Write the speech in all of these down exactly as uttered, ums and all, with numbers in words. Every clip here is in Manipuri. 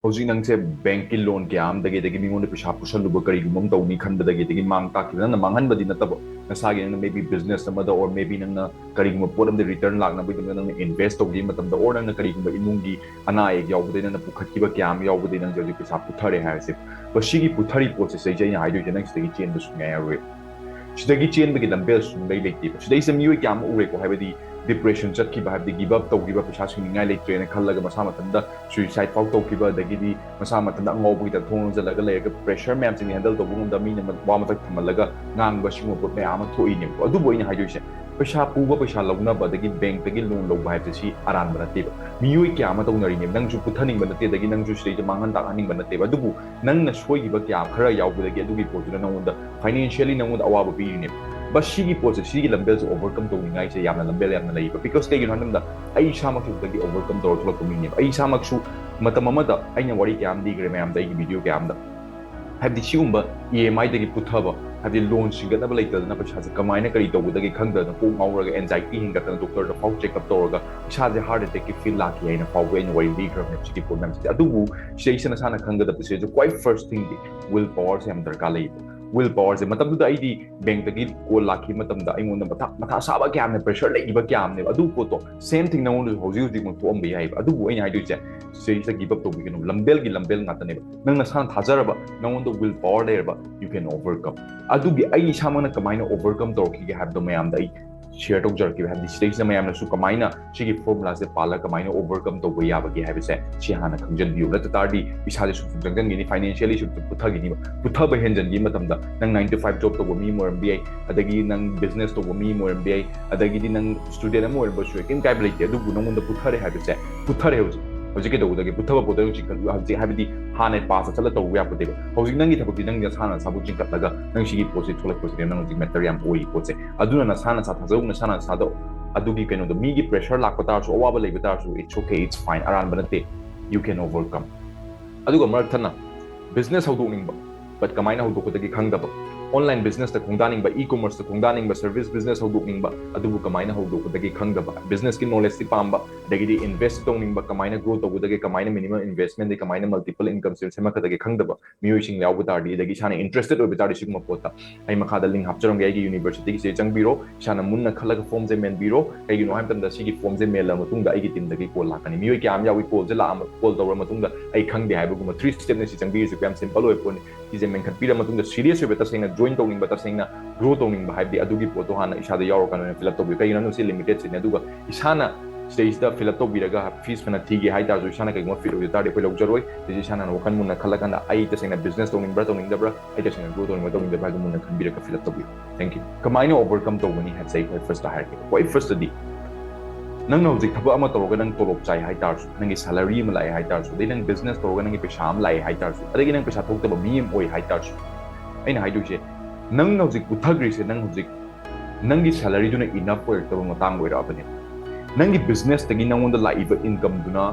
ꯍꯧꯖꯤꯛ ꯅꯪꯁꯦ ꯕꯦꯡꯛꯀꯤ ꯂꯣꯟ ꯀꯌꯥ ꯑꯃꯗꯒꯤ, ꯑꯗꯒꯤ ꯃꯤꯉꯣꯟꯗ ꯄꯩꯁꯥ ꯄꯨꯁꯜꯂꯨꯕ, ꯀꯔꯤꯒꯨꯝꯕ ꯑꯃ ꯇꯧꯅꯤ ꯈꯟꯕꯗꯒꯤ, ꯑꯗꯒꯤ ꯃꯥꯡ ꯇꯥꯛꯈꯤꯕ, ꯅꯪꯅ ꯃꯥꯡꯍꯟꯕꯗꯤ ꯅꯠꯇꯕ, ꯅꯁꯥꯒꯤ ꯅꯪꯅ maybe business ꯑꯃꯗ or maybe ꯅꯪꯅ ꯀꯔꯤꯒꯨꯝꯕ ꯄꯣꯠ ꯑꯃꯗ return ꯂꯥꯛꯅꯕꯒꯤꯗꯃꯛꯇ ꯅꯪꯅ invest ꯇꯧꯈꯤꯕ ꯃꯇꯝꯗ, or ꯅꯪꯅ ꯀꯔꯤꯒꯨꯝꯕ ꯏꯃꯨꯡꯒꯤ ꯑꯅꯥ ꯑꯌꯦꯛ ꯌꯥꯎꯕꯗꯒꯤ ꯅꯪꯅ ꯄꯨꯈꯠꯈꯤꯕ ꯀꯌꯥ ꯑꯃ ꯌꯥꯎꯕꯗꯒꯤ ꯅꯪꯁꯦ ꯍꯧꯖꯤꯛ ꯄꯩꯁꯥ ꯄꯨꯊꯔꯦ ꯍꯥꯏꯔꯁꯦ꯫ ꯃꯁꯤꯒꯤ ꯄꯨꯊꯔꯤ ꯄꯣꯠꯁꯦ, ꯁꯤꯗꯩꯁꯦ ꯑꯩꯅ ꯍꯥꯏꯗꯣꯏꯁꯦ, ꯅꯪ ꯁꯤꯗꯒꯤ ꯆꯦꯟꯕ ꯁꯨꯡꯌꯥ ꯌꯥꯔꯣꯏ꯫ ꯁꯤꯗꯒꯤ ꯆꯦꯟꯕꯒꯤ ꯂꯝꯕꯦꯜ ꯁꯨꯡꯂꯩ ꯂꯩꯇꯦꯕ꯫ ꯁꯤꯗꯩꯁꯤꯗ ꯃꯤꯑꯣꯏ ꯀꯌꯥ ꯑꯃ ꯎꯔꯦꯀꯣ, ꯍꯥꯏꯕꯗꯤ depression ꯆꯠꯈꯤꯕ, ꯍꯥꯏꯕꯗꯤ give up ꯇꯧꯈꯤꯕ, ꯄꯩꯁꯥ ꯁꯤꯡꯅꯤꯡꯉꯥꯏ ꯂꯩꯇ꯭ꯔꯦꯅ ꯈꯜꯂꯒ ꯃꯁꯥ ꯃꯊꯟꯇ suicide ꯐꯥꯎ ꯇꯧꯈꯤꯕ, ꯑꯗꯒꯤꯗꯤ ꯃꯁꯥ ꯃꯊꯟꯇ ꯑꯉꯥꯎꯕꯒꯤ ꯇꯥꯏꯞꯇ ꯊꯣꯡ ꯂꯣꯟꯁꯤꯜꯂꯒ ꯂꯩꯔꯒ pressure ꯃꯌꯥꯝꯁꯤꯡ handle ꯇꯧꯕ ꯉꯝꯗꯕ, ꯃꯤꯅ ꯋꯥ ꯃꯊꯛ ꯊꯝꯍꯜꯂꯒ ꯉꯥꯡꯕ, ꯁꯤꯒꯨꯝꯕ ꯄꯣꯠ ꯃꯌꯥꯝ ꯑꯃ ꯊꯣꯛꯏꯅꯦꯕꯀꯣ꯫ ꯑꯗꯨꯕꯨ ꯑꯩꯅ ꯍꯥꯏꯗꯣꯏꯁꯦ, ꯄꯩꯁꯥ ꯄꯨꯕ, ꯄꯩꯁꯥ ꯂꯧꯅꯕ, ꯑꯗꯒꯤ ꯕꯦꯡꯛꯇꯒꯤ ꯂꯣꯟ ꯂꯧꯕ ꯍꯥꯏꯕꯁꯦ ꯁꯤ ꯑꯔꯥꯟꯕ ꯅꯠꯇꯦꯕ꯫ ꯃꯤꯑꯣꯏ ꯀꯌꯥ ꯑꯃ ꯇꯧꯅꯔꯤꯅꯦꯕ꯫ ꯅꯪꯁꯨ ꯄꯨꯊꯅꯤꯡꯕ ꯅꯠꯇꯦ, ꯑꯗꯒꯤ ꯅꯪꯁꯨ ꯁꯤꯗꯩꯗ ꯃꯥꯡꯍꯟ ꯇꯥꯛꯍꯟꯅꯤꯡꯕ ꯅꯠꯇꯦꯕ꯫ ꯑꯗꯨꯕꯨ ꯅꯪꯅ ꯁꯣꯏꯈꯤꯕ ꯀꯌꯥ ꯈꯔ ꯌꯥꯎꯕꯗꯒꯤ ꯑꯗꯨꯒꯤ ꯄꯣꯠꯇꯨꯅ ꯅꯪꯉꯣꯟꯗ financially ꯅꯪꯉꯣꯟꯗ ꯑꯋꯥꯕ ꯄꯤꯔꯤꯅꯦꯕ꯫ ꯃꯁꯤꯒꯤ ꯄꯣꯠꯁꯦ, ꯁꯤꯒꯤ ꯂꯝꯕꯦꯜꯁꯦ overcome ꯇꯧꯅꯤꯡꯉꯥꯏꯁꯦ ꯌꯥꯝꯅ ꯂꯝꯕꯦꯜ ꯌꯥꯝꯅ ꯂꯩꯕ꯫ Because ꯀꯩꯒꯤꯅꯣ ꯍꯥꯏꯕ ꯃꯇꯝꯗ, ꯑꯩ ꯏꯁꯥꯃꯛꯁꯨ ꯁꯤꯗꯒꯤ overcome ꯇꯧꯔ ꯊꯣꯛꯂꯛꯄ ꯃꯤꯅꯦꯕ꯫ ꯑꯩ ꯏꯁꯥꯃꯛꯁꯨ ꯃꯇꯝ ꯑꯃꯗ, ꯑꯩꯅ ꯋꯥꯔꯤ ꯀꯌꯥ ꯑꯃ ꯂꯤꯈ꯭ꯔꯦ ꯃꯌꯥꯝꯗ ꯑꯩꯒꯤ video ꯀꯌꯥ ꯑꯃꯗ, ꯍꯥꯏꯕꯗꯤ ꯁꯤꯒꯨꯝꯕ EMI ꯗꯒꯤ ꯄꯨꯊꯕ, ꯍꯥꯏꯕꯗꯤ ꯂꯣꯟ ꯁꯤꯡꯒꯠꯅꯕ ꯂꯩꯇꯗꯅ ꯄꯩꯁꯥꯁꯦ ꯀꯃꯥꯏꯅ ꯀꯔꯤ ꯇꯧꯒꯗꯒꯦ ꯈꯪꯗꯗꯅ ꯀꯣꯛ ꯉꯥꯎꯔꯒ anxiety ꯍꯦꯟꯒꯠꯇꯅ doctor ꯗ ꯐꯥꯎ check up ꯇꯧꯔꯒ ꯏꯁꯥꯁꯦ heart attack ꯀꯤ feel ꯂꯥꯛꯈꯤ ꯍꯥꯏꯅ ꯐꯥꯎꯕ ꯑꯩꯅ ꯋꯥꯔꯤ ꯂꯤꯈ꯭ꯔꯕꯅꯦꯕ ꯁꯤꯒꯤ ꯄꯣꯠ ꯃꯌꯥꯝꯁꯦ꯫ ꯑꯗꯨꯕꯨ ꯁꯤꯗꯩꯁꯤꯗ ꯅꯁꯥꯅ ꯈꯪꯒꯗꯕꯁꯦ, ꯈ꯭ꯋꯥꯏ first thing D will power ꯁꯦ ꯌꯥꯝ ꯗꯔꯀꯥꯔ ꯂꯩꯌꯦꯕ꯫ Will power ꯁꯦ, ꯃꯇꯝꯗꯨꯗ ꯑꯩꯗꯤ ꯕꯦꯡꯛꯇꯒꯤ call ꯂꯥꯛꯈꯤꯕ ꯃꯇꯝꯗ ꯑꯩꯉꯣꯟꯗ ꯃꯊꯥ, ꯃꯊꯥ ꯁꯥꯕ ꯀꯌꯥꯝꯅ, pressure ꯂꯩꯈꯤꯕ ꯀꯌꯥꯝꯅꯦꯕ꯫ ꯑꯗꯨ ꯄꯣꯠꯇꯣ same thing ꯅꯉꯣꯟꯗꯁꯨ ꯍꯧꯖꯤꯛ ꯍꯧꯖꯤꯛꯃꯛ ꯊꯣꯛꯑꯝꯕ ꯌꯥꯏꯕ꯫ ꯑꯗꯨꯕꯨ ꯑꯩꯅ ꯍꯥꯏꯗꯣꯏꯁꯦ, ꯁꯤꯗꯩꯁꯤꯗ give up ꯇꯧꯕꯤꯒꯅꯨ꯫ ꯂꯝꯕꯦꯜꯒꯤ ꯂꯝꯕꯦꯜ ꯉꯥꯛꯇꯅꯦꯕ꯫ ꯅꯪ ꯅꯁꯥꯅ ꯊꯥꯖꯔꯕ, ꯅꯉꯣꯟꯗ will power ꯂꯩꯔꯕ, you can overcome꯫ ꯑꯗꯨꯒꯤ ꯑꯩ ꯏꯁꯥꯃꯛꯅ ꯀꯃꯥꯏꯅ overcome ꯇꯧꯔꯛꯈꯤꯒꯦ ꯍꯥꯏꯕꯗꯣ ꯃꯌꯥꯝꯗ ꯑꯩ share ꯇꯧꯖꯔꯛꯈꯤꯕ꯫ ꯍꯥꯏꯕꯗꯤ ꯁꯤꯗꯩꯁꯤꯗ ꯃꯌꯥꯝꯅꯁꯨ ꯀꯃꯥꯏꯅ ꯁꯤꯒꯤ formula ꯁꯦ ꯄꯥꯜꯂꯒ ꯀꯃꯥꯏꯅ overcome ꯇꯧꯕ ꯌꯥꯕꯒꯦ ꯍꯥꯏꯕꯁꯦ ꯁꯤ ꯍꯥꯟꯅ ꯈꯪꯖꯤꯟꯕꯤꯌꯨ꯫ ꯅꯠꯇ ꯇꯥꯔꯗꯤ ꯏꯁꯥꯁꯦ ꯁꯨꯝ ꯁꯨꯝ ꯆꯪꯁꯤꯟꯈꯤꯅꯤ, financially ꯁꯨꯝ ꯁꯨꯝ ꯄꯨꯊꯈꯤꯅꯤꯕ꯫ ꯄꯨꯊꯕ ꯍꯦꯟꯖꯟꯈꯤꯕ ꯃꯇꯝꯗ ꯅꯪ nine to five job ꯇꯧꯕ ꯃꯤ ꯑꯃ ꯑꯣꯏꯔꯝꯕ ꯌꯥꯏ, ꯑꯗꯒꯤ ꯅꯪ business ꯇꯧꯕ ꯃꯤ ꯑꯃ ꯑꯣꯏꯔꯝꯕ ꯌꯥꯏ, ꯑꯗꯒꯤꯗꯤ ꯅꯪ student ꯑꯃ ꯑꯣꯏꯔꯝꯕꯁꯨ ꯌꯥꯏ, ꯀꯩꯝ ꯀꯥꯏꯕ ꯂꯩꯇꯦ꯫ ꯑꯗꯨꯕꯨ ꯅꯉꯣꯟꯗ ꯄꯨꯊꯔꯦ ꯍꯥꯏꯕꯁꯦ, ꯄꯨꯊꯔꯦ ꯍꯧꯖꯤꯛ꯫ ꯍꯧꯖꯤꯛ ꯀꯩꯗꯧꯕꯗꯒꯤ ꯄꯨꯊꯕ ꯄꯣꯠꯇꯣ ꯍꯧꯖꯤꯛ, ꯍꯧꯖꯤꯛ ꯍꯥꯏꯕꯗꯤ ꯍꯥꯟꯅ past ꯆꯠꯂ ꯇꯧꯕ ꯌꯥꯄꯣꯠꯇꯦꯕ꯫ ꯍꯧꯖꯤꯛ ꯅꯪꯒꯤ ꯊꯕꯛꯇꯤ ꯅꯪ ꯅꯁꯥꯅ ꯅꯁꯥꯕꯨ ꯆꯤꯡꯈꯠꯂꯒ ꯅꯪ ꯁꯤꯒꯤ ꯄꯣꯠꯁꯦ ꯊꯣꯛꯂꯛꯄꯁꯤꯅꯦ ꯅꯪ ꯍꯧꯖꯤꯛ matter ꯌꯥꯝ ꯑꯣꯏꯔꯤ ꯄꯣꯠꯁꯦ꯫ ꯑꯗꯨꯅ ꯅꯁꯥꯅ ꯅꯁꯥ ꯊꯥꯖꯧ, ꯅꯁꯥꯅ ꯅꯁꯥꯗ ꯑꯗꯨꯒꯤ ꯀꯩꯅꯣꯗꯣ, ꯃꯤꯒꯤ pressure ꯂꯥꯛꯄ ꯇꯥꯔꯁꯨ, ꯑꯋꯥꯕ ꯂꯩꯕ ꯇꯥꯔꯁꯨ, it's okay, it's fine, ꯑꯔꯥꯟꯕ ꯅꯠꯇꯦ, you can overcome꯫ ꯑꯗꯨꯒ ꯃꯔꯛ ꯊꯠꯅ business ꯍꯧꯗꯣꯛꯅꯤꯡꯕ, but ꯀꯃꯥꯏꯅ ꯍꯧꯗꯣꯛꯀꯗꯒꯦ ꯈꯪꯗꯕ, online business ꯇ ꯈꯣꯡꯗꯥꯅꯤꯡꯕ, e-commerce ꯇ ꯈꯣꯡꯗꯥꯅꯤꯡꯕ, service business ꯍꯧꯗꯣꯛꯅꯤꯡꯕ, ꯑꯗꯨꯕꯨ ꯀꯃꯥꯏꯅ ꯍꯧꯗꯣꯛꯀꯗꯒꯦ ꯈꯪꯗꯕ, business ꯀꯤ knowledge ꯇꯤ ꯄꯥꯝꯕ, ꯑꯗꯒꯤꯗꯤ invest ꯇꯧꯅꯤꯡꯕ, ꯀꯃꯥꯏꯅ grow ꯇꯧꯒꯗꯒꯦ, ꯀꯃꯥꯏꯅ minimum investment ꯗꯒꯤ ꯀꯃꯥꯏꯅ multiple income stream ꯁꯦꯝꯃꯛꯀꯗꯒꯦ ꯈꯪꯗꯕ ꯃꯤꯑꯣꯏꯁꯤꯡ ꯌꯥꯎꯕ ꯇꯥꯔꯗꯤ, ꯑꯗꯒꯤ ꯏꯁꯥꯅ interested ꯑꯣꯏꯕ ꯇꯥꯔꯗꯤ ꯁꯤꯒꯨꯝꯕ ꯄꯣꯠꯇ, ꯑꯩ ꯃꯈꯥꯗ link ꯍꯥꯞꯆꯔꯝꯒꯦ, ꯑꯩꯒꯤ university ꯒꯤꯁꯦ ꯆꯪꯕꯤꯔꯣ, ꯏꯁꯥꯅ ꯃꯨꯟꯅ ꯈꯜꯂꯒ form ꯁꯦ ꯃꯦꯟꯕꯤꯔꯣ꯫ ꯀꯩꯒꯤꯅꯣ ꯍꯥꯏꯕ ꯃꯇꯝꯗ ꯁꯤꯒꯤ form ꯁꯦ ꯃꯦꯜꯂ ꯃꯇꯨꯡꯗ ꯑꯩꯒꯤ team ꯗꯒꯤ call ꯂꯥꯛꯀꯅꯤ꯫ ꯃꯤꯑꯣꯏ ꯀꯌꯥ ꯑꯃ ꯌꯥꯎꯏ, call ꯁꯦ ꯂꯥꯛꯑ, call ꯇꯧꯔ ꯃꯇꯨꯡꯗ ꯑꯩ ꯈꯪꯗꯦ ꯍꯥꯏꯕꯒꯨꯝꯕ three step ꯅ ꯁꯤ ꯆꯪꯕꯤꯔꯤꯁꯦ, ꯌꯥꯝ simple ꯑꯣꯏꯕ ꯄꯣꯠꯅꯤ꯫ ꯁꯤꯁꯦ ꯃꯦꯟꯈꯠꯄꯤꯔ ꯃꯇꯨꯡꯗ serious ꯑꯣꯏꯕ, ꯇꯁꯦꯡꯅ join ꯇꯧꯅꯤꯡꯕ, ꯇꯁꯦꯡꯅ grow ꯇꯧꯅꯤꯡꯕ ꯍꯥꯏꯕꯗꯤ ꯑꯗꯨꯒꯤ ꯄꯣꯠꯇꯣ ꯍꯥꯟꯅ ꯏꯁꯥꯗ ꯌꯥꯎꯔꯀꯥꯟꯗ ꯑꯣꯏꯅ fill up ꯇꯧꯕꯤꯌꯨ꯫ ꯀꯩꯒꯤꯅꯣ ꯍꯥꯏꯕꯗ ꯁꯤ limited seat ꯅꯤ꯫ ꯑꯗꯨꯒ ꯏꯁꯥꯅ ꯁꯤꯗꯩꯁꯤꯗ fill up ꯇꯧꯕꯤꯔꯒ fees ꯐꯅ ꯊꯤꯒꯦ ꯍꯥꯏ ꯇꯥꯔꯁꯨ, ꯏꯁꯥꯅ ꯀꯩꯒꯨꯝꯕ fit ꯑꯣꯏꯗ ꯇꯥꯔꯗꯤ ꯑꯩꯈꯣꯏ ꯂꯧꯖꯔꯣꯏ꯫ ꯁꯤꯁꯦ ꯏꯁꯥꯅ ꯋꯥꯈꯜ ꯃꯨꯟꯅ ꯈꯜꯂꯀꯥꯟꯗ ꯑꯩ ꯇꯁꯦꯡꯅ business ꯇꯧꯅꯤꯡꯕ꯭ꯔꯥ, ꯇꯧꯅꯤꯡꯗꯕ꯭ꯔꯥ, ꯑꯩ ꯇꯁꯦꯡꯅ grow ꯇꯧꯅꯤꯡꯕ꯭ꯔꯥ, ꯇꯧꯅꯤꯡꯗꯕ꯭ꯔꯥ ꯍꯥꯏꯗꯣ ꯃꯨꯟꯅ ꯈꯟꯕꯤꯔꯒ fill up ꯇꯧꯕꯤꯌꯨ꯫ Thank you꯫ ꯀꯃꯥꯏꯅ overcome ꯇꯧꯒꯅꯤ ꯍꯥꯏꯕꯁꯦ ꯑꯩ ꯈ꯭ꯋꯥꯏ first ꯇ ꯍꯥꯏꯔꯛꯀꯦ꯫ ꯈ꯭ꯋꯥꯏ first ꯇꯗꯤ ꯅꯪꯅ ꯍꯧꯖꯤꯛ ꯊꯕꯛ ꯑꯃ ꯇꯧꯔꯒ ꯅꯪ ꯇꯣꯂꯣꯞ ꯆꯥꯏ ꯍꯥꯏ ꯇꯥꯔꯁꯨ, ꯅꯪꯒꯤ salary ꯑꯃ ꯂꯥꯛꯑꯦ ꯍꯥꯏ ꯇꯥꯔꯁꯨ, ꯑꯗꯩ ꯅꯪ business ꯇꯧꯔꯒ ꯅꯪꯒꯤ ꯄꯩꯁꯥ ꯑꯃ ꯂꯥꯛꯑꯦ ꯍꯥꯏ ꯇꯥꯔꯁꯨ, ꯑꯗꯒꯤ ꯅꯪ ꯄꯩꯁꯥ ꯊꯣꯛꯇꯕ ꯃꯤ ꯑꯃ ꯑꯣꯏ ꯍꯥꯏ ꯇꯥꯔꯁꯨ, ꯑꯩꯅ ꯍꯥꯏꯗꯣꯏꯁꯦ, ꯅꯪꯅ ꯍꯧꯖꯤꯛ ꯄꯨꯊꯈ꯭ꯔꯤꯁꯦ, ꯅꯪ ꯍꯧꯖꯤꯛ ꯅꯪꯒꯤ salary ꯗꯨꯅ enough ꯑꯣꯏꯔꯛꯇꯕ ꯃꯇꯥꯡ ꯑꯣꯏꯔꯛꯑꯕꯅꯦ꯫ ꯅꯪꯒꯤ business ꯇꯒꯤ ꯅꯪꯉꯣꯟꯗ ꯂꯥꯛꯏꯕ income ꯗꯨꯅ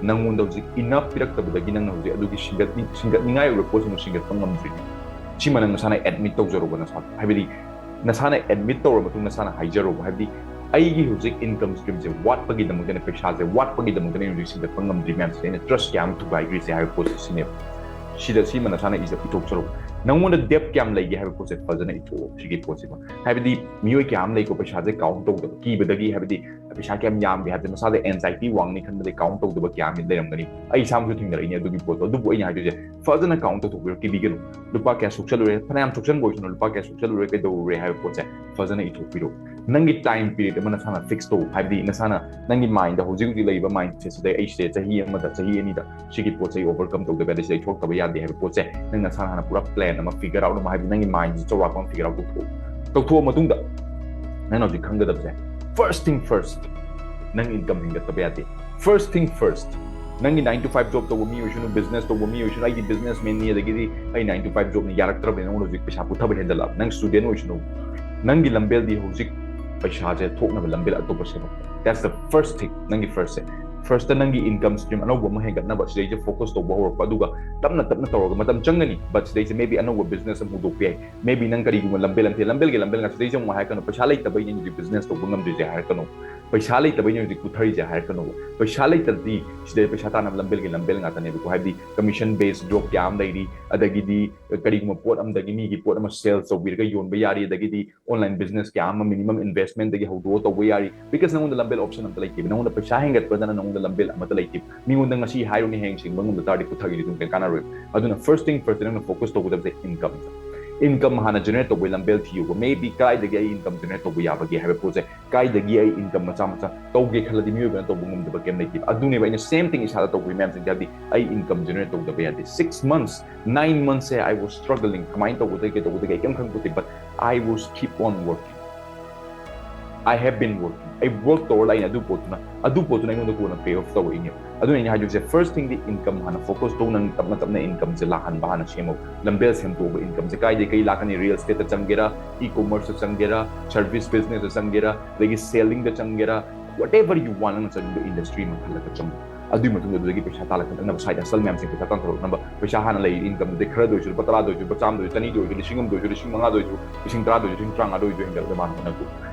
ꯅꯪꯉꯣꯟꯗ ꯍꯧꯖꯤꯛ enough ꯄꯤꯔꯛꯇꯕꯗꯒꯤ ꯅꯪꯅ ꯍꯧꯖꯤꯛ ꯑꯗꯨꯒꯤ ꯁꯤꯡꯒꯠꯅꯤ-, ꯁꯤꯡꯒꯠꯅꯤꯡꯉꯥꯏ ꯑꯣꯏꯕ ꯄꯣꯠꯁꯤꯡꯗꯣ ꯁꯤꯡꯒꯠꯄ ꯉꯝꯗ꯭ꯔꯤꯅꯦ꯫ ꯁꯤꯃ ꯅꯪ ꯅꯁꯥꯅ admit ꯇꯧꯖꯔꯣꯕ ꯅꯁꯥꯗ꯫ ꯍꯥꯏꯕꯗꯤ ꯅꯁꯥꯅ admit ꯇꯧꯔꯕ ꯃꯇꯨꯡ ꯅꯁꯥꯅ ꯍꯥꯏꯖꯔꯣꯕ꯫ ꯍꯥꯏꯕꯗꯤ ꯑꯩꯒꯤ ꯍꯧꯖꯤꯛ income stream ꯁꯦ ꯋꯥꯠꯄꯒꯤꯗꯃꯛꯇꯅꯦ, ꯄꯩꯁꯥꯁꯦ ꯋꯥꯠꯄꯒꯤꯗꯃꯛꯇꯅꯦ ꯑꯩꯅ ꯍꯧꯖꯤꯛ ꯁꯤꯡꯒꯠꯄ ꯉꯝꯗ꯭ꯔꯤ ꯃꯌꯥꯝꯁꯦ, ꯑꯩꯅ trust ꯀꯌꯥ ꯑꯃ ꯊꯨꯒꯥꯏꯈ꯭ꯔꯤꯁꯦ ꯍꯥꯏꯕ ꯄꯣꯠꯁꯦ ꯁꯤꯅꯦꯕ꯫ ꯁꯤꯗ ꯁꯤꯃ ꯅꯁꯥꯅ ꯏꯖ-, ꯏꯊꯣꯛꯆꯔꯣ꯫ ꯅꯪꯉꯣꯟꯗ debt ꯀꯌꯥꯝ ꯂꯩꯒꯦ ꯍꯥꯏꯕ ꯄꯣꯠꯁꯦ ꯐꯖꯅ ꯏꯊꯣꯛꯑꯣ ꯁꯤꯒꯤ ꯄꯣꯠꯁꯤꯃ꯫ ꯍꯥꯏꯕꯗꯤ ꯃꯤꯑꯣꯏ ꯀꯌꯥ ꯑꯃ ꯂꯩꯀꯣ, ꯄꯩꯁꯥꯁꯦ count ꯇꯧꯗꯕ, ꯀꯤꯕꯗꯒꯤ, ꯍꯥꯏꯕꯗꯤ ꯄꯩꯁꯥ ꯀꯌꯥꯝ ꯌꯥꯝꯒꯦ ꯍꯥꯏꯕꯁꯦ ꯃꯁꯥꯗ anxiety ꯋꯥꯡꯅꯤ ꯈꯟꯕꯗꯒꯤ count ꯇꯧꯗꯕ ꯀꯌꯥ ꯑꯃ ꯂꯩꯔꯝꯒꯅꯤ꯫ ꯑꯩ ꯏꯁꯥꯃꯛꯁꯨ ꯊꯦꯡꯅꯔꯛꯏꯅꯦ ꯑꯗꯨꯒꯤ ꯄꯣꯠꯇꯣ꯫ ꯑꯗꯨꯕꯨ ꯑꯩꯅ ꯍꯥꯏꯗꯣꯏꯁꯦ, ꯐꯖꯅ count ꯇꯧꯊꯣꯛꯄꯤꯔꯣ, ꯀꯤꯕꯤꯒꯅꯨ꯫ ꯂꯨꯄꯥ ꯀꯌꯥ ꯁꯣꯛꯆꯜꯂꯨꯔꯦ, ꯐꯅꯌꯥꯝ ꯁꯣꯛꯆꯟꯕ ꯑꯣꯏꯁꯅꯨ, ꯂꯨꯄꯥ ꯀꯌꯥ ꯁꯣꯛꯆꯜꯂꯨꯔꯦ, ꯀꯩꯗꯧꯔꯨꯔꯦ ꯍꯥꯏꯕ ꯄꯣꯠꯁꯦ ꯐꯖꯅ ꯏꯊꯣꯛꯄꯤꯔꯣ꯫ ꯅꯪꯒꯤ time period ꯑꯃ ꯅꯁꯥꯅ fix ꯇꯧ꯫ ꯍꯥꯏꯕꯗꯤ ꯅꯁꯥꯅ ꯅꯪꯒꯤ mind ꯗ ꯍꯧꯖꯤꯛ ꯍꯧꯖꯤꯛ ꯂꯩꯔꯤꯕ mindset ꯁꯤꯗ ꯑꯩꯁꯦ ꯆꯍꯤ ꯑꯃꯗ, ꯆꯍꯤ ꯑꯅꯤꯗ ꯁꯤꯒꯤ ꯄꯣꯠꯁꯦ ꯑꯩ overcome ꯇꯧꯗꯕ ꯌꯥꯗꯦ, ꯁꯤꯗ ꯑꯩ ꯊꯣꯛꯇꯕ ꯌꯥꯗꯦ ꯍꯥꯏꯕ ꯄꯣꯠꯁꯦ ꯅꯪ ꯅꯁꯥꯅ ꯍꯥꯟꯅ ꯄꯨꯔꯥ plan ꯑꯃ figure out ꯑꯃ, ꯍꯥꯏꯕꯗꯤ ꯅꯪꯒꯤ mind ꯁꯦ ꯆꯥꯎꯔꯥꯛꯄ ꯑꯃ figure out ꯇꯧꯊꯣꯛꯑꯣ꯫ ꯇꯧꯊꯣꯛꯑ ꯃꯇꯨꯡꯗ ꯅꯪꯅ ꯍꯧꯖꯤꯛ ꯈꯪꯒꯗꯕꯁꯦ, first thing first, ꯅꯪ income ꯍꯦꯟꯒꯠꯇꯕ ꯌꯥꯗꯦ꯫ First thing first, ꯅꯪꯒꯤ nine to five job ꯇꯧꯕ ꯃꯤ ꯑꯣꯏꯁꯅꯨ, business ꯇꯧꯕ ꯃꯤ ꯑꯣꯏꯁꯅꯨ, ꯑꯩꯗꯤ businessman ꯅꯤ, ꯑꯗꯒꯤꯗꯤ ꯑꯩ nine to five job ꯅꯤ, ꯌꯥꯔꯛꯇ꯭ꯔꯕꯅꯤ, ꯅꯉꯣꯟꯗ ꯍꯧꯖꯤꯛ ꯄꯩꯁꯥ ꯄꯨꯊꯕ ꯍꯦꯟꯖꯜꯂꯛꯑꯕ, ꯅꯪ student ꯑꯣꯏꯁꯅꯨ, ꯅꯪꯒꯤ ꯂꯝꯕꯦꯜꯗꯤ ꯍꯧꯖꯤꯛ ꯄꯩꯁꯥꯁꯦ ꯊꯣꯛꯅꯕ ꯂꯝꯕꯦꯜ ꯑꯇꯣꯞꯄ ꯁꯦꯝꯃꯛꯄ꯫ That's the first thing, ꯅꯪꯒꯤ first ꯁꯦ꯫ First ꯅꯪꯒꯤ income stream ꯑꯅꯧꯕ ꯑꯃ ꯍꯦꯟꯒꯠꯅꯕ ꯁꯤꯗꯩꯁꯦ focus ꯇꯧꯕ ꯍꯧꯔꯛꯄ, ꯑꯗꯨꯒ ꯇꯞꯅ ꯇꯞꯅ ꯇꯧꯔꯒ ꯃꯇꯝ ꯆꯪꯒꯅꯤ, but ꯁꯤꯗꯩꯁꯦ maybe ꯑꯅꯧꯕ business ꯑꯃ ꯍꯧꯗꯣꯛꯄ ꯌꯥꯏ, maybe ꯅꯪ ꯀꯔꯤꯒꯨꯝꯕ ꯂꯝꯕꯦꯜ ꯑꯃ ꯊꯤꯔꯦ, ꯂꯝꯕꯦꯜꯒꯤ ꯂꯝꯕꯦꯜ ꯉꯥꯛ, ꯁꯤꯗꯩꯁꯦ ꯑꯃꯨꯛ ꯍꯥꯏꯔꯛꯀꯅꯨ, "ꯄꯩꯁꯥ ꯂꯩꯇꯕꯩꯅꯦ ꯍꯧꯖꯤꯛ business ꯇꯧꯕ ꯉꯝꯗ꯭ꯔꯤꯁꯦ" ꯍꯥꯏꯔꯛꯀꯅꯨ, "ꯄꯩꯁꯥ ꯂꯩꯇꯕꯩꯅꯦ ꯍꯧꯖꯤꯛ ꯄꯨꯊꯔꯤꯁꯦ" ꯍꯥꯏꯔꯛꯀꯅꯨꯕ꯫ ꯄꯩꯁꯥ ꯂꯩꯇꯕꯗꯤ ꯁꯤꯗꯩ ꯄꯩꯁꯥ ꯇꯥꯅꯕ ꯂꯝꯕꯦꯜꯒꯤ ꯂꯝꯕꯦꯜ ꯉꯥꯛꯇꯅꯦꯕꯀꯣ, ꯍꯥꯏꯕꯗꯤ commission based job ꯀꯌꯥ ꯑꯃ ꯂꯩꯔꯤ, ꯑꯗꯒꯤꯗꯤ ꯀꯔꯤꯒꯨꯝꯕ ꯄꯣꯠ ꯑꯃꯗꯒꯤ ꯃꯤꯒꯤ ꯄꯣꯠ ꯑꯃ sales ꯇꯧꯕꯤꯔꯒ ꯌꯣꯟꯕ ꯌꯥꯔꯤ, ꯑꯗꯒꯤꯗꯤ online business ꯀꯌꯥ ꯑꯃ minimum investment ꯗꯒꯤ ꯍꯧꯗꯣꯛꯑ ꯇꯧꯕ ꯌꯥꯔꯤ, because ꯅꯉꯣꯟꯗ ꯂꯝꯕꯦꯜ option ꯑꯝꯇ ꯂꯩꯇꯦꯕ꯫ ꯅꯉꯣꯟꯗ ꯄꯩꯁꯥ ꯍꯦꯟꯒꯠꯄꯗꯅ ꯅꯉꯣꯟꯗ ꯂꯝꯕꯦꯜ ꯑꯃꯠꯇ ꯂꯩꯇꯦꯕ꯫ ꯃꯤꯉꯣꯟꯗ ꯉꯁꯤ ꯍꯥꯏꯔꯨꯅꯤ, ꯍꯌꯦꯡ ꯁꯤꯡꯕ ꯉꯝꯗ ꯇꯥꯔꯗꯤ ꯄꯨꯊꯒꯤꯗꯤ ꯑꯗꯨꯝ ꯀꯩꯝ ꯀꯥꯟꯅꯔꯣꯏꯕ꯫ ꯑꯗꯨꯅ first thing first ꯅꯪꯅ focus ꯇꯧꯒꯗꯕꯁꯦ income꯫ Income ꯍꯥꯟꯅ generate ꯇꯧꯕꯒꯤ ꯂꯝꯕꯦꯜ ꯊꯤꯌꯨꯕ꯫ Maybe ꯀꯗꯥꯏꯗꯒꯤ ꯑꯩ income generate ꯇꯧꯕ ꯌꯥꯕꯒꯦ ꯍꯥꯏꯕ ꯄꯣꯠꯁꯦ, ꯀꯥꯏꯗꯒꯤ ꯑꯩ income ꯃꯆꯥ ꯃꯆꯥ ꯇꯧꯒꯦ ꯈꯜꯂꯗꯤ ꯃꯤꯑꯣꯏꯕꯅ ꯇꯧꯕ ꯉꯝꯗꯕ ꯀꯩꯝ ꯂꯩꯇꯦꯕ꯫ ꯑꯗꯨꯅꯦꯕ ꯑꯩꯅ same thing ꯏꯁꯥꯗ ꯇꯧꯕꯒꯤ ꯃꯌꯥꯝꯁꯤꯡꯁꯦ, ꯍꯥꯏꯕꯗꯤ ꯑꯩ income generate ꯇꯧꯗꯕ ꯌꯥꯗꯦ꯫ Six months, nine months say I was struggling꯫ ꯀꯃꯥꯏꯅ ꯇꯧꯒꯗꯒꯦ, ꯇꯧꯒꯗꯒꯦ ꯑꯩ ꯀꯩꯝ ꯈꯪꯄꯣꯠꯇꯦ, but I was keep on working꯫ I have been working꯫ ꯑꯩ work ꯇꯧꯔ ꯂꯥꯛꯏꯅꯦ꯫ ꯑꯗꯨ ꯄꯣꯠꯇꯨꯅ, ꯑꯗꯨ ꯄꯣꯠꯇꯨꯅ ꯑꯩꯉꯣꯟꯗ ꯀꯣꯟꯅ pay off ꯇꯧꯔꯛꯏꯅꯦ꯫ ꯑꯗꯨꯅ ꯑꯩꯅ ꯍꯥꯏꯗꯣꯏꯁꯦ, first thing ꯗꯤ income ꯍꯥꯟꯅ focus ꯇꯧ꯫ ꯅꯪ ꯇꯞꯅ ꯇꯞꯅ income ꯁꯦ ꯂꯥꯛꯍꯟꯕ ꯍꯥꯟꯅ ꯁꯦꯝꯃꯣ꯫ ꯂꯝꯕꯦꯜ ꯁꯦꯝꯗꯣꯛꯑꯣꯕ꯫ Income ꯁꯦ ꯀꯥꯏꯗꯩ ꯀꯩ ꯂꯥꯛꯀꯅꯤ? Real estate ꯇ ꯆꯪꯒꯦꯔꯥ, e-commerce ꯇ ꯆꯪꯒꯦꯔꯥ, service business ꯇ ꯆꯪꯒꯦꯔꯥ, ꯑꯗꯒꯤ selling the ꯆꯪꯒꯦꯔꯥ, whatever you want, ꯅꯪꯅ ꯆꯠꯅꯤꯡꯕ industry ꯑꯃ ꯈꯜꯂꯒ ꯆꯪꯉꯨ꯫ ꯑꯗꯨꯒꯤ ꯃꯇꯨꯡꯗ ꯑꯗꯨꯗꯒꯤ ꯄꯩꯁꯥ ꯇꯥꯜꯂꯛꯅꯕ side hustle ꯃꯌꯥꯝꯁꯤꯡ ꯄꯩꯁꯥ ꯇꯥꯟꯊꯣꯔꯛꯅꯕ, ꯄꯩꯁꯥ ꯍꯥꯟꯅ ꯂꯩꯔꯤ income ꯗꯨꯗꯩ ꯈꯔꯗ ꯑꯣꯏꯔꯁꯨ, ꯂꯨꯄꯥ ꯇꯔꯥꯗ ꯑꯣꯏꯔꯁꯨ, ꯂꯨꯄꯥ ꯆꯥꯝꯃꯗ ꯑꯣꯏꯔꯁꯨ, ꯆꯅꯤꯗ ꯑꯣꯏꯔꯁꯨ, ꯂꯤꯁꯤꯡ ꯑꯃꯗ ꯑꯣꯏꯔꯁꯨ, ꯂꯤꯁꯤꯡ ꯃꯉꯥꯗ ꯑꯣꯏꯔꯁꯨ, ꯂꯤꯁꯤꯡ ꯇꯔꯥꯗ ꯑꯣꯏꯔꯁꯨ, ꯂꯤꯁꯤꯡ ꯇꯔꯥꯃꯉꯥꯗ ꯑꯣꯏꯔꯁꯨ ꯍꯦꯟꯒꯠꯂꯒ ꯃꯥꯅ ꯍꯣꯠꯅꯒꯣ꯫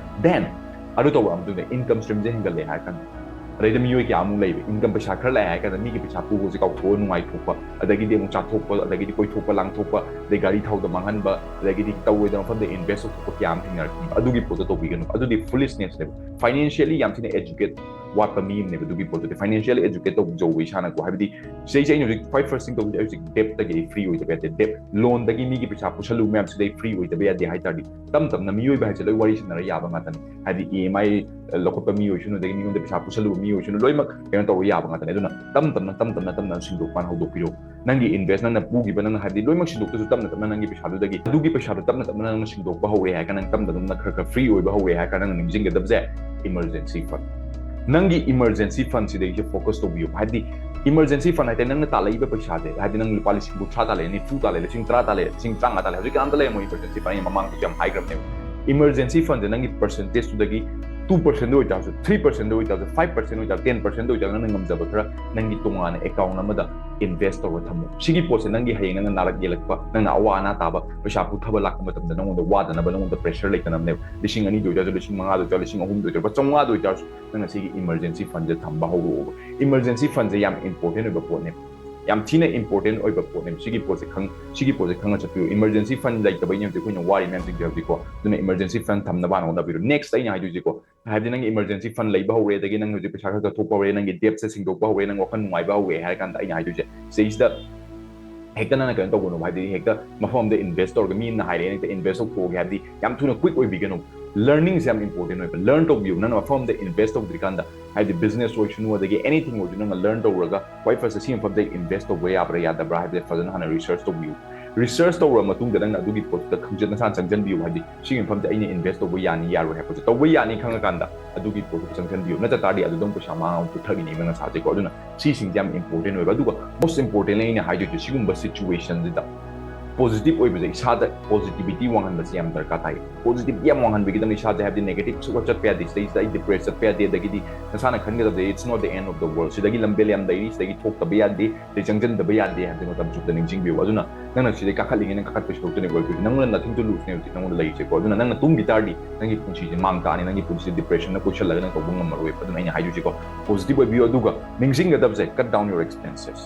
Then ꯑꯗꯨ ꯇꯧꯔꯛꯑ ꯃꯇꯨꯡꯗ income stream ꯁꯦ ꯍꯦꯟꯒꯠꯂꯦ ꯍꯥꯏꯔ ꯀꯥꯟꯗ, ꯑꯗꯩꯗ ꯃꯤꯑꯣꯏ ꯀꯌꯥ ꯑꯃꯨꯛ ꯂꯩꯕ, income ꯄꯩꯁꯥ ꯈꯔ ꯂꯥꯛꯑꯦ ꯍꯥꯏꯔ ꯀꯥꯟꯗ ꯃꯤꯒꯤ ꯄꯩꯁꯥ ꯄꯨꯕꯁꯦ ꯀꯥꯎꯊꯣꯛꯑ ꯅꯨꯡꯉꯥꯏꯊꯣꯛꯄ, ꯑꯗꯒꯤꯗꯤ ꯑꯃꯨꯛ ꯆꯥꯊꯣꯛꯄ, ꯑꯗꯒꯤꯗꯤ ꯀꯣꯏꯊꯣꯛꯄ ꯂꯥꯡꯊꯣꯛꯄ, ꯑꯗꯩ ꯒꯥꯔꯤ ꯊꯥꯎꯗ ꯃꯥꯡꯍꯟꯕ, ꯑꯗꯒꯤꯗꯤ ꯇꯧꯔꯣꯏꯗꯕ ꯃꯐꯝꯗ invest ꯇꯧꯊꯣꯛꯄ ꯀꯌꯥ ꯑꯃ ꯊꯦꯡꯅꯔꯛꯀꯅꯤꯕ꯫ ꯑꯗꯨꯒꯤ ꯄꯣꯠꯇꯣ ꯇꯧꯕꯤꯒꯅꯨ꯫ ꯑꯗꯨꯗꯤ foolishness ꯅꯦꯕ꯫ Financially ꯌꯥꯝ ꯊꯤꯅ educate ꯋꯥꯠꯄ ꯃꯤ ꯑꯃꯅꯦꯕ ꯑꯗꯨꯒꯤ ꯄꯣꯠꯇꯨꯗꯤ꯫ Financially educate ꯇꯧꯖꯧꯕ ꯏꯁꯥꯅꯀꯣ꯫ ꯍꯥꯏꯕꯗꯤ ꯁꯤꯗꯩꯁꯦ ꯑꯩꯅ ꯍꯧꯖꯤꯛ ꯈ꯭ꯋꯥꯏ first thing ꯇꯧꯕꯁꯦ, ꯑꯩ ꯍꯧꯖꯤꯛ debt ꯇꯒꯤ ꯑꯩ free ꯑꯣꯏꯗꯕ ꯌꯥꯗꯦ꯫ Debt, loan ꯗꯒꯤ ꯃꯤꯒꯤ ꯄꯩꯁꯥ ꯄꯨꯁꯜꯂꯨꯕ ꯃꯌꯥꯝꯁꯤꯗꯩ free ꯑꯣꯏꯗꯕ ꯌꯥꯗꯦ ꯍꯥꯏ ꯇꯥꯔꯗꯤ, ꯇꯞ ꯇꯞꯅ ꯃꯤꯑꯣꯏꯕ ꯍꯥꯏꯁꯦ ꯂꯣꯏ ꯋꯥꯔꯤ ꯁꯥꯟꯅꯔ ꯌꯥꯕ ꯉꯥꯛꯇꯅꯤ꯫ ꯍꯥꯏꯗꯤ E M I ꯂꯧꯈꯠꯄ ꯃꯤ ꯑꯣꯏꯁꯅꯨ, ꯑꯗꯒꯤ ꯃꯤꯉꯣꯟꯗ ꯄꯩꯁꯥ ꯄꯨꯁꯜꯂꯨꯕ ꯃꯤ ꯑꯣꯏꯁꯅꯨ, ꯂꯣꯏꯅꯃꯛ ꯀꯩꯅꯣ ꯇꯧꯕ ꯌꯥꯕ ꯉꯥꯛꯇꯅꯦ꯫ ꯑꯗꯨꯅ ꯇꯞ ꯇꯞꯅ, ꯇꯞ ꯇꯞꯅ, ꯇꯞ ꯇꯞꯅ ꯁꯤꯡꯗꯣꯛꯄ ꯍꯥꯟꯅ ꯍꯧꯗꯣꯛꯄꯤꯔꯣ꯫ ꯅꯪꯒꯤ invest, ꯅꯪꯅ ꯄꯨꯈꯤꯕ, ꯅꯪꯅ ꯍꯥꯏꯕꯗꯤ ꯂꯣꯏꯅꯃꯛ ꯁꯤꯡꯗꯣꯛꯇ꯭ꯔꯁꯨ ꯇꯞꯅ ꯇꯞꯅ ꯅꯪꯒꯤ ꯄꯩꯁꯥꯗꯨꯗꯒꯤ, ꯑꯗꯨꯒꯤ ꯄꯩꯁꯥꯗꯨ ꯇꯞꯅ ꯇꯞꯅ ꯅꯪꯅ ꯁꯤꯡꯗꯣꯛꯄ ꯍꯧꯔꯦ ꯍꯥꯏꯔꯒ ꯅꯪ ꯇꯞꯅ ꯇꯞꯅ ꯈꯔ ꯈꯔ free ꯑꯣꯏꯕ ꯍꯧꯔꯦ ꯍꯥꯏꯔꯒ ꯅꯪꯅ ꯅꯤꯡꯁꯤꯡꯒꯗꯕꯁꯦ emergency fund꯫ ꯅꯪꯒꯤ emergency fund ꯁꯤꯗꯩꯁꯦ focus ꯇꯧꯕꯤꯌꯨ꯫ ꯍꯥꯏꯕꯗꯤ emergency fund ꯍꯥꯏꯇꯥꯔꯦ, ꯅꯪꯅ ꯇꯥꯜꯂꯛꯏꯕ ꯄꯩꯁꯥꯁꯦ, ꯍꯥꯏꯗꯤ ꯅꯪ ꯂꯨꯄꯥ ꯂꯤꯁꯤꯡ ꯀꯨꯟꯊ꯭ꯔꯥ ꯇꯥꯜꯂꯛꯑꯦ, ꯅꯤꯐꯨ ꯇꯥꯜꯂꯛꯑꯦ, ꯂꯤꯁꯤꯡ ꯇꯔꯥ ꯇꯥꯜꯂꯛꯑꯦ, ꯂꯤꯁꯤꯡ ꯇꯔꯥꯃꯉꯥ ꯇꯥꯜꯂꯛꯑꯦ, ꯍꯧꯖꯤꯛ ꯀꯅꯥꯝꯇ ꯂꯩꯔꯝꯃꯣꯏ emergency fund꯫ ꯑꯩꯅ ꯃꯃꯥꯡꯗꯁꯨ ꯌꯥꯝ ꯍꯥꯏꯈ꯭ꯔꯕꯅꯦꯕ, emergency fund ꯁꯦ ꯅꯪꯒꯤ percentage ꯇꯨꯗꯒꯤ two percent ꯑꯣꯏꯇꯥꯔꯁꯨ, three percent ꯑꯣꯏꯇꯥꯔꯁꯨ, five percent ꯑꯣꯏꯇꯥꯔꯁꯨ, ten percent ꯑꯣꯏꯇꯥꯔꯁꯨ, ꯅꯪꯅ ꯉꯝꯖꯕ ꯈꯔ ꯅꯪꯒꯤ ꯇꯣꯉꯥꯟꯅ account ꯑꯃꯗ invest ꯇꯧꯔꯒ ꯊꯝꯃꯨ꯫ ꯁꯤꯒꯤ ꯄꯣꯠꯁꯦ ꯅꯪꯒꯤ ꯍꯌꯦꯡ ꯅꯪꯅ ꯅꯥꯔꯛ ꯌꯦꯛꯂꯛꯄ, ꯅꯪꯅ ꯑꯋꯥ ꯑꯅꯥ ꯇꯥꯕ, ꯄꯩꯁꯥ ꯄꯨꯊꯕ ꯂꯥꯛꯄ ꯃꯇꯝꯗ ꯅꯪꯉꯣꯟꯗ ꯋꯥꯗꯅꯕ, ꯅꯪꯉꯣꯟꯗ pressure ꯂꯩꯇꯅꯕꯅꯦꯕ꯫ ꯂꯤꯁꯤꯡ ꯑꯅꯤꯗ ꯑꯣꯏꯇꯥꯔꯁꯨ, ꯂꯤꯁꯤꯡ ꯃꯉꯥꯗ ꯑꯣꯏꯇꯥꯔꯁꯨ, ꯂꯤꯁꯤꯡ ꯑꯍꯨꯝꯗ ꯑꯣꯏꯇꯥꯔꯁꯨ, ꯆꯥꯝꯃꯉꯥꯗ ꯑꯣꯏꯇꯥꯔꯁꯨ, ꯅꯪꯅ ꯁꯤꯒꯤ emergency fundꯁꯦ ꯊꯝꯕ ꯍꯧꯔꯛꯑꯣꯕ꯫ Emergency fundꯁꯦ ꯌꯥꯝ important ꯑꯣꯏꯕ ꯄꯣꯠꯅꯦ, ꯌꯥꯝ ꯊꯤꯅ important ꯑꯣꯏꯕ ꯄꯣꯠꯅꯦ꯫ ꯁꯤꯒꯤ ꯄꯣꯠꯁꯦ ꯈꯪ-, ꯁꯤꯒꯤ ꯄꯣꯠꯁꯦ ꯈꯪꯉ ꯆꯠꯄꯤꯌꯨ꯫ Emergency fund ꯂꯩꯇꯕꯩꯅꯦ ꯍꯧꯖꯤꯛ ꯑꯩꯈꯣꯏꯅ ꯋꯥꯔꯤ ꯃꯌꯥꯝꯁꯤꯡꯁꯦ ꯍꯧꯖꯤꯛꯀꯣ꯫ ꯑꯗꯨꯅ emergency fund ꯊꯝꯅꯕ ꯍꯥꯟꯅ ꯍꯣꯠꯅꯕꯤꯔꯣ꯫ Next ꯑꯩꯅ ꯍꯥꯏꯗꯣꯏꯁꯦꯀꯣ, ꯍꯥꯏꯕꯗꯤ ꯅꯪꯒꯤ emergency fund ꯂꯩꯕ ꯍꯧꯔꯦ, ꯑꯗꯒꯤ ꯅꯪ ꯍꯧꯖꯤꯛ ꯄꯩꯁꯥ ꯈꯔ ꯈꯔ ꯊꯣꯛꯄ ꯍꯧꯔꯦ, ꯅꯪꯒꯤ debtꯁꯦ ꯁꯤꯡꯗꯣꯛꯄ ꯍꯧꯔꯦ, ꯅꯪ ꯋꯥꯈꯜ ꯅꯨꯡꯉꯥꯏꯕ ꯍꯧꯔꯦ ꯍꯥꯏꯔ ꯀꯥꯟꯗ ꯑꯩꯅ ꯍꯥꯏꯗꯣꯏꯁꯦ, ꯁꯤꯗꯩꯁꯤꯗ ꯍꯦꯛꯇ ꯅꯪꯅ ꯀꯩꯅꯣ ꯇꯧꯒꯅꯣꯕ, ꯍꯥꯏꯗꯤ ꯍꯦꯛꯇ ꯃꯐꯝ ꯑꯃꯗ invest ꯇꯧꯔꯒ ꯃꯤ ꯑꯃꯅ ꯍꯥꯏꯔꯛꯑꯦ, ꯍꯦꯛꯇ invest ꯇꯧꯊꯣꯛꯑꯒꯦ ꯍꯥꯏꯕꯗꯤ ꯌꯥꯝ ꯊꯨꯅ quick ꯑꯣꯏꯕꯤꯒꯅꯨ꯫ Learningꯁꯦ ꯌꯥꯝ important ꯑꯣꯏꯕ꯫ Learn ꯇꯧꯕꯤꯌꯨ꯫ ꯅꯪꯅ ꯃꯐꯝ ꯑꯃꯗ invest ꯇꯧꯗ꯭ꯔꯤꯀꯥꯟꯗ, ꯍꯥꯏꯗꯤ business ꯑꯣꯏꯁꯅꯨ, ꯑꯗꯒꯤ anything ꯑꯣꯏꯁꯅꯨ, ꯅꯪꯅ learn ꯇꯧꯔꯒ ꯈ꯭ꯋꯥꯏ first ꯁꯤ ꯃꯐꯝꯗ invest ꯇꯧꯕ ꯌꯥꯕ꯭ꯔꯥ ꯌꯥꯗꯕ꯭ꯔꯥ ꯍꯥꯏꯕꯁꯦ ꯐꯖꯅ ꯍꯥꯟꯅ research ꯇꯧꯕꯤꯌꯨ꯫ Research ꯇꯧꯔꯕ ꯃꯇꯨꯡꯗ ꯅꯪꯅ ꯑꯗꯨꯒꯤ ꯄꯣꯠꯇꯨꯗ ꯈꯪꯖ-, ꯅꯁꯥꯅ ꯆꯪꯁꯤꯟꯕꯤꯌꯨ꯫ ꯍꯥꯏꯗꯤ ꯁꯤꯒꯤ ꯃꯐꯝꯗ ꯑꯩꯅ invest ꯇꯧꯕ ꯌꯥꯅꯤ ꯌꯥꯔꯣꯏ ꯍꯥꯏꯕꯁꯦ ꯇꯧꯕ ꯌꯥꯅꯤ ꯈꯪꯉꯀꯥꯟꯗ ꯑꯗꯨꯒꯤ ꯄꯣꯠꯇꯨ ꯆꯪꯁꯤꯟꯕꯤꯌꯨ꯫ ꯅꯠꯇ ꯇꯥꯔꯗꯤ ꯑꯗꯨ ꯑꯗꯨꯝ ꯄꯩꯁꯥ ꯃꯥꯡꯉꯒ ꯄꯨꯊꯈꯤꯅꯦꯕ ꯅꯁꯥꯁꯦꯀꯣ꯫ ꯑꯗꯨꯅ ꯁꯤꯁꯤꯡꯁꯦ ꯌꯥꯝ important ꯑꯣꯏꯕ꯫ ꯑꯗꯨꯒ most importantly ꯑꯩꯅ ꯍꯥꯏꯗꯣꯏꯁꯦ, ꯁꯤꯒꯨꯝꯕ situationꯁꯤꯗ positive ꯑꯣꯏꯕꯁꯦ, ꯏꯁꯥꯗ positivity ꯋꯥꯡꯍꯟꯕꯁꯦ ꯌꯥꯝ ꯗꯔꯀꯥꯔ ꯇꯥꯏ꯫ Positivity ꯌꯥꯝ ꯋꯥꯡꯍꯟꯕꯤꯒꯗꯕꯅꯤ ꯏꯁꯥꯁꯦ, ꯍꯥꯏꯕꯗꯤ negative ꯁꯨꯛꯆꯠ ꯆꯠꯄ ꯌꯥꯗꯦ, ꯁꯤꯗꯩꯁꯤꯗ ꯑꯩ depress ꯆꯠꯄ ꯌꯥꯗꯦ, ꯑꯗꯒꯤꯗꯤ ꯅꯁꯥꯅ ꯈꯟꯒꯗꯕꯁꯦ it's not the end of the world, ꯁꯤꯗꯒꯤ ꯂꯝꯕꯦꯜ ꯌꯥꯝ ꯂꯩꯔꯤ, ꯁꯤꯗꯒꯤ ꯊꯣꯛꯇꯕ ꯌꯥꯗꯦ, ꯁꯤꯗꯩ ꯆꯪꯁꯤꯟꯗꯕ ꯌꯥꯗꯦ ꯍꯥꯏꯕꯁꯦ ꯃꯇꯝ ꯆꯨꯞꯇ ꯅꯤꯡꯁꯤꯡꯕꯤꯌꯨ꯫ ꯑꯗꯨꯅ ꯅꯪꯅ ꯁꯤꯗꯩ ꯀꯥꯈꯠꯂꯤꯉꯩ ꯅꯪ ꯀꯥꯈꯠꯄ ꯁꯔꯨꯛꯇꯅꯦ ꯑꯣꯏꯗꯣꯏꯁꯦ꯫ ꯅꯪꯉꯣꯟꯗ nothing to lose ꯅꯦ ꯍꯧꯖꯤꯛ ꯅꯪꯉꯣꯟꯗ ꯂꯩꯔꯤꯁꯦꯀꯣ꯫ ꯑꯗꯨꯅ ꯅꯪꯅ ꯇꯨꯝꯈꯤ ꯇꯥꯔꯗꯤ ꯅꯪꯒꯤ ꯄꯨꯟꯁꯤꯁꯦ ꯃꯥꯡ ꯇꯥꯛꯑꯅꯤ, ꯅꯪꯒꯤ ꯄꯨꯟꯁꯤꯁꯦ depressionꯅ ꯀꯣꯏꯁꯜꯂꯒ ꯅꯪ ꯇꯧꯕ ꯉꯝꯃꯔꯣꯏꯕ꯫ ꯑꯗꯨꯅ ꯑꯩꯅ ꯍꯥꯏꯗꯣꯏꯁꯦꯀꯣ, positive ꯑꯣꯏꯕꯤꯌꯨ꯫ ꯑꯗꯨꯒ ꯅꯤꯡꯁꯤꯡꯒꯗꯕꯁꯦ, cut down your expenses꯫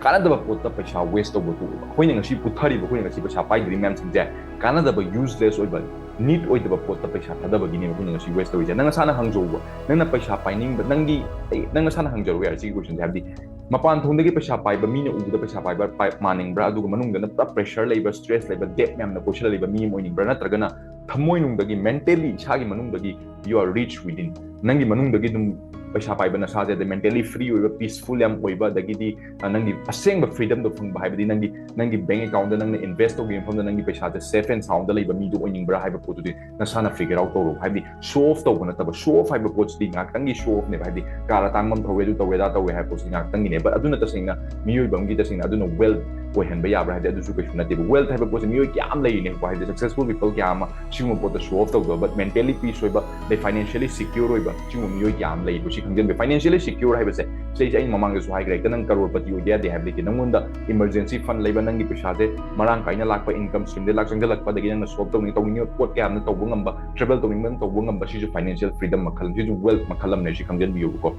ꯀꯥꯟꯅꯗꯕ ꯄꯣꯠꯇ ꯄꯩꯁꯥ waste ꯇꯧꯕ ꯇꯣꯛꯎ꯫ ꯑꯩꯈꯣꯏꯅ ꯉꯁꯤ ꯄꯨꯊꯔꯤꯕ, ꯑꯩꯈꯣꯏꯅ ꯉꯁꯤ ꯄꯩꯁꯥ ꯄꯥꯏꯗ꯭ꯔꯤ ꯃꯌꯥꯝꯁꯤꯡꯁꯦ ꯀꯥꯟꯅꯗꯕ, useless ꯑꯣꯏꯕ, need ꯑꯣꯏꯗꯕ ꯄꯣꯠꯇ ꯄꯩꯁꯥ ꯊꯥꯗꯕꯒꯤꯅꯦꯕ ꯑꯩꯈꯣꯏꯅ ꯉꯁꯤ waste ꯇꯧꯔꯤꯁꯦ꯫ ꯅꯪ ꯅꯁꯥꯅ ꯍꯪꯖꯧꯕ, ꯅꯪꯅ ꯄꯩꯁꯥ ꯄꯥꯏꯅꯤꯡꯕ, ꯅꯪꯒꯤ, ꯑꯩ, ꯅꯪ ꯅꯁꯥꯅ ꯍꯪꯖꯔꯨ ꯌꯥꯔꯦ ꯁꯤꯒꯤ questionꯁꯦ꯫ ꯍꯥꯏꯕꯗꯤ ꯃꯄꯥꯟ ꯊꯣꯡꯗꯒꯤ ꯄꯩꯁꯥ ꯄꯥꯏꯕ ꯃꯤꯅ ꯎꯕꯗ ꯄꯩꯁꯥ ꯄꯥꯏꯕ ꯄꯥꯏ-, ꯃꯥꯟꯅꯤꯡꯕ꯭ꯔꯥ? ꯑꯗꯨꯒ ꯃꯅꯨꯡꯗꯅ ꯄꯨꯔꯥ pressure ꯂꯩꯕ, stress ꯂꯩꯕ, debt ꯃꯌꯥꯝꯅ ꯀꯣꯏꯁꯜꯂ ꯂꯩꯕ ꯃꯤ ꯑꯃ ꯑꯣꯏꯅꯤꯡꯕ꯭ꯔꯥ? ꯅꯠꯇ꯭ꯔꯒꯅ ꯊꯃꯣꯏꯅꯨꯡꯗꯒꯤ, mentally, ꯏꯁꯥꯒꯤ ꯃꯅꯨꯡꯗꯒꯤ you are rich within, ꯅꯪꯒꯤ ꯃꯅꯨꯡꯗꯒꯤ ꯑꯗꯨꯝ ꯄꯩꯁꯥ ꯄꯥꯏꯕ ꯅꯁꯥꯁꯦ, ꯑꯗ mentally free ꯑꯣꯏꯕ, peaceful ꯌꯥꯝ ꯑꯣꯏꯕ, ꯑꯗꯒꯤꯗꯤ, ꯑ, ꯅꯪꯒꯤ ꯑꯁꯦꯡꯕ freedomꯗꯣ ꯐꯪꯕ, ꯍꯥꯏꯕꯗꯤ ꯅꯪꯒꯤ, ꯅꯪꯒꯤ bank accountꯗ ꯅꯪꯅ invest ꯇꯧꯈꯤꯕ ꯃꯐꯝꯗ ꯅꯪꯒꯤ ꯄꯩꯁꯥꯁꯦ safe and soundꯗ ꯂꯩꯕ ꯃꯤꯗꯣ ꯑꯣꯏꯅꯤꯡꯕ꯭ꯔꯥ ꯍꯥꯏꯕ ꯄꯣꯠꯇꯨꯗꯤ ꯅꯁꯥꯅ figure out ꯇꯧꯔꯣ꯫ ꯍꯥꯏꯕꯗꯤ show off ꯇꯧꯕ ꯅꯠꯇꯕ, show off ꯍꯥꯏꯕ ꯄꯣꯠꯁꯤꯗꯤ ꯉꯥꯏꯍꯥꯛꯇꯪꯒꯤ show offꯅꯦꯕ꯫ ꯍꯥꯏꯕꯗꯤ car ꯑꯇꯥꯡꯕ ꯑꯃ ꯊꯧꯋꯦ, ꯑꯗꯨ ꯇꯧꯋꯦ, ꯑꯗꯥ ꯇꯧꯋꯦ ꯍꯥꯏꯕ ꯄꯣꯠꯁꯤꯗꯤ ꯉꯥꯏꯍꯥꯛꯇꯪꯒꯤꯅꯦꯕ꯫ ꯑꯗꯨꯅ ꯇꯁꯦꯡꯅ ꯃꯤꯑꯣꯏꯕ ꯑꯃꯒꯤ ꯇꯁꯦꯡꯅ ꯑꯗꯨꯅ wealth ꯑꯣꯏꯍꯟꯕ ꯌꯥꯕ꯭ꯔꯥ ꯍꯥꯏꯗꯤ ꯑꯗꯨꯁꯨ ꯀꯩꯁꯨ ꯅꯠꯇꯦꯕ꯫ Wealth ꯍꯥꯏꯕ ꯄꯣꯠꯁꯦ ꯃꯤꯑꯣꯏ ꯀꯌꯥ ꯑꯃ ꯂꯩꯔꯤꯅꯦꯕꯀꯣ, ꯍꯥꯏꯗꯤ successful people ꯀꯌꯥ ꯑꯃ ꯁꯤꯒꯨꯝꯕ ꯄꯣꯠꯇ show off ꯇꯧꯗꯕ, but mentally peace ꯑꯣꯏꯕ, ꯑꯗꯩ financially secure ꯑꯣꯏꯕ ꯁꯤꯒꯨꯝꯕ ꯃꯤꯑꯣꯏ ꯀꯌꯥ ꯑꯃ ꯂꯩꯕ꯫ ꯁꯤ ꯈꯪꯖꯟꯕ, financially secure ꯍꯥꯏꯕꯁꯦ ꯁꯤꯁꯦ ꯑꯩꯅ ꯃꯃꯥꯡꯗꯁꯨ ꯍꯥꯏꯈ꯭ꯔꯦ, ꯍꯦꯛꯇ ꯅꯪ ꯀꯔꯣꯔꯄꯇꯤ ꯑꯣꯏꯗ ꯌꯥꯗꯦ ꯍꯥꯏꯕ ꯂꯩꯇꯦ꯫ ꯅꯪꯉꯣꯟꯗ emergency fund ꯂꯩꯕ, ꯅꯪꯒꯤ ꯄꯩꯁꯥꯁꯦ ꯃꯔꯥꯡ ꯀꯥꯏꯅ ꯂꯥꯛꯄ, income streamꯗꯩ ꯂꯥꯛ ꯆꯪꯁꯤꯜꯂꯛꯄ, ꯑꯗꯒꯤ ꯅꯪꯅ solve ꯇꯧꯅꯤꯡ ꯇꯧꯅꯤꯡꯉꯤꯕ ꯄꯣꯠ ꯀꯌꯥ ꯑꯃ ꯇꯧꯕ ꯉꯝꯕ, travel ꯇꯧꯅꯤꯡꯕ ꯑꯃ ꯇꯧꯕ ꯉꯝꯕ, ꯁꯤꯁꯨ financial freedom ꯃꯈꯜ, ꯁꯤꯁꯨ wealth ꯃꯈꯜ ꯑꯃꯅꯦ, ꯁꯤ ꯈꯪꯖꯟꯕꯤꯌꯨꯕꯀꯣ꯫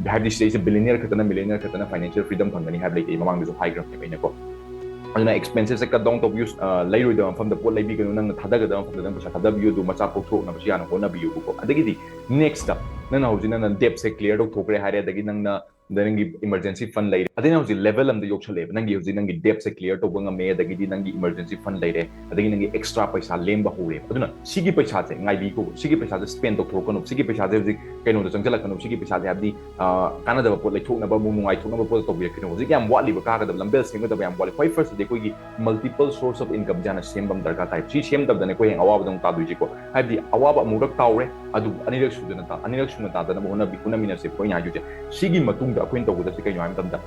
ꯍꯥꯏꯕꯗꯤ ꯁꯤꯗꯩꯁꯤꯗ billionaire ꯈꯛꯇꯅ, millionaire ꯈꯛꯇꯅ financial freedom ꯐꯪꯒꯅꯤ ꯍꯥꯏꯕ ꯂꯩꯇꯦ, ꯑꯩ ꯃꯃꯥꯡꯗꯁꯨ ꯍꯥꯏꯈ꯭ꯔꯕꯅꯦꯕ ꯑꯩꯅꯀꯣ꯫ ꯑꯗꯨꯅ expensesꯁꯦ cut down ꯇꯧꯕꯤꯌꯨ, ꯑ, ꯂꯩꯔꯣꯏꯗꯕ ꯃꯐꯝꯗ ꯄꯣꯠ ꯂꯩꯕꯤꯒꯅꯨ, ꯅꯪꯅ ꯊꯥꯗꯒꯗꯕ ꯃꯐꯝꯗ ꯅꯪ ꯄꯩꯁꯥ ꯊꯥꯗꯕꯤꯌꯨ, ꯑꯗꯨ ꯃꯆꯥ ꯄꯣꯛꯊꯣꯛꯅꯕꯁꯨ ꯌꯥꯅ ꯍꯣꯠꯅꯕꯤꯌꯨꯕꯀꯣ꯫ ꯑꯗꯒꯤꯗꯤ nextꯇ ꯅꯪꯅ ꯍꯧꯖꯤꯛ ꯅꯪꯅ debtꯁꯦ clear ꯇꯧꯊꯣꯛꯈ꯭ꯔꯦ ꯍꯥꯏꯔꯦ, ꯑꯗꯒꯤ ꯅꯪꯅ ꯑꯗ ꯅꯪꯒꯤ emergency fund ꯂꯩꯔꯦ, ꯑꯗꯩ ꯅꯪ ꯍꯧꯖꯤꯛ level ꯑꯃꯗ ꯌꯧꯁꯜꯂꯛꯑꯦꯕ, ꯅꯪꯒꯤ ꯍꯧꯖꯤꯛ ꯅꯪꯒꯤ debtꯁꯦ clear ꯇꯧꯕ ꯉꯝꯃꯦ, ꯑꯗꯒꯤꯗꯤ ꯅꯪꯒꯤ emergency fund ꯂꯩꯔꯦ, ꯑꯗꯒꯤ ꯅꯪꯒꯤ extra ꯄꯩꯁꯥ ꯂꯦꯝꯕ ꯍꯧꯔꯦꯕ꯫ ꯑꯗꯨꯅ ꯁꯤꯒꯤ ꯄꯩꯁꯥꯁꯦ ꯉꯥꯏꯕꯤꯈꯣ, ꯁꯤꯒꯤ ꯄꯩꯁꯥꯁꯦ spend ꯇꯧꯊꯣꯛꯀꯅꯨ, ꯁꯤꯒꯤ ꯄꯩꯁꯥꯁꯦ ꯍꯧꯖꯤꯛ ꯀꯩꯅꯣꯗ ꯆꯪꯁꯤꯜꯂꯛꯀꯅꯨ, ꯁꯤꯒꯤ ꯄꯩꯁꯥꯁꯦ ꯍꯥꯏꯕꯗꯤ, ꯑ, ꯀꯥꯟꯅꯗꯕ ꯄꯣꯠ ꯂꯩꯊꯣꯛꯅꯕ, ꯑꯃꯨꯛ ꯅꯨꯡꯉꯥꯏꯊꯣꯛꯅꯕ ꯄꯣꯠ ꯇꯧꯕꯤꯔꯛꯀꯅꯨ꯫ ꯍꯧꯖꯤꯛ ꯌꯥꯝ ꯋꯥꯠꯂꯤꯕ, ꯀꯥꯒꯗꯕ ꯂꯝꯕꯦꯜ ꯁꯦꯝꯒꯗꯕ ꯌꯥꯝ ꯋꯥꯠꯂꯤ꯫ ꯈ꯭ꯋꯥꯏ firstꯇꯗꯤ ꯑꯩꯈꯣꯏꯒꯤ multiple source of incomeꯁꯦ ꯍꯥꯟꯅ ꯁꯦꯝꯕ ꯑꯃ ꯗꯔꯀꯥꯔ ꯇꯥꯏ꯫ ꯁꯤ ꯁꯦꯝꯗꯕꯗꯅ ꯑꯩꯈꯣꯏ ꯍꯌꯦꯡ ꯑꯋꯥꯕꯗ ꯑꯃꯨꯛ ꯇꯥꯗꯣꯏꯁꯦꯀꯣ꯫ ꯍꯥꯏꯕꯗꯤ ꯑꯋꯥꯕ ꯑꯃꯨꯛꯔꯛ ꯇꯥꯎꯔꯦ, ꯑꯗꯨ ꯑꯅꯤꯔꯛ ꯁꯨꯗꯅ ꯇꯥ-, ꯑꯅꯤꯔꯛ ꯁꯨꯅ ꯇꯥꯗꯅꯕ ꯍꯣꯠꯅꯕꯤ-, ꯍꯣꯠꯅꯃꯤꯟꯅꯁꯦꯕꯀꯣ ꯑꯩꯅ ꯍꯥꯏꯗꯣꯏꯁꯦ꯫ ꯁꯤꯒꯤ ꯃꯇꯨꯡꯗ ꯑꯩꯈꯣꯏꯅ ꯇꯧꯒꯗꯕꯁꯦ ꯀꯩꯅꯣ ꯍꯥꯏꯕ ꯃꯇꯝꯗ,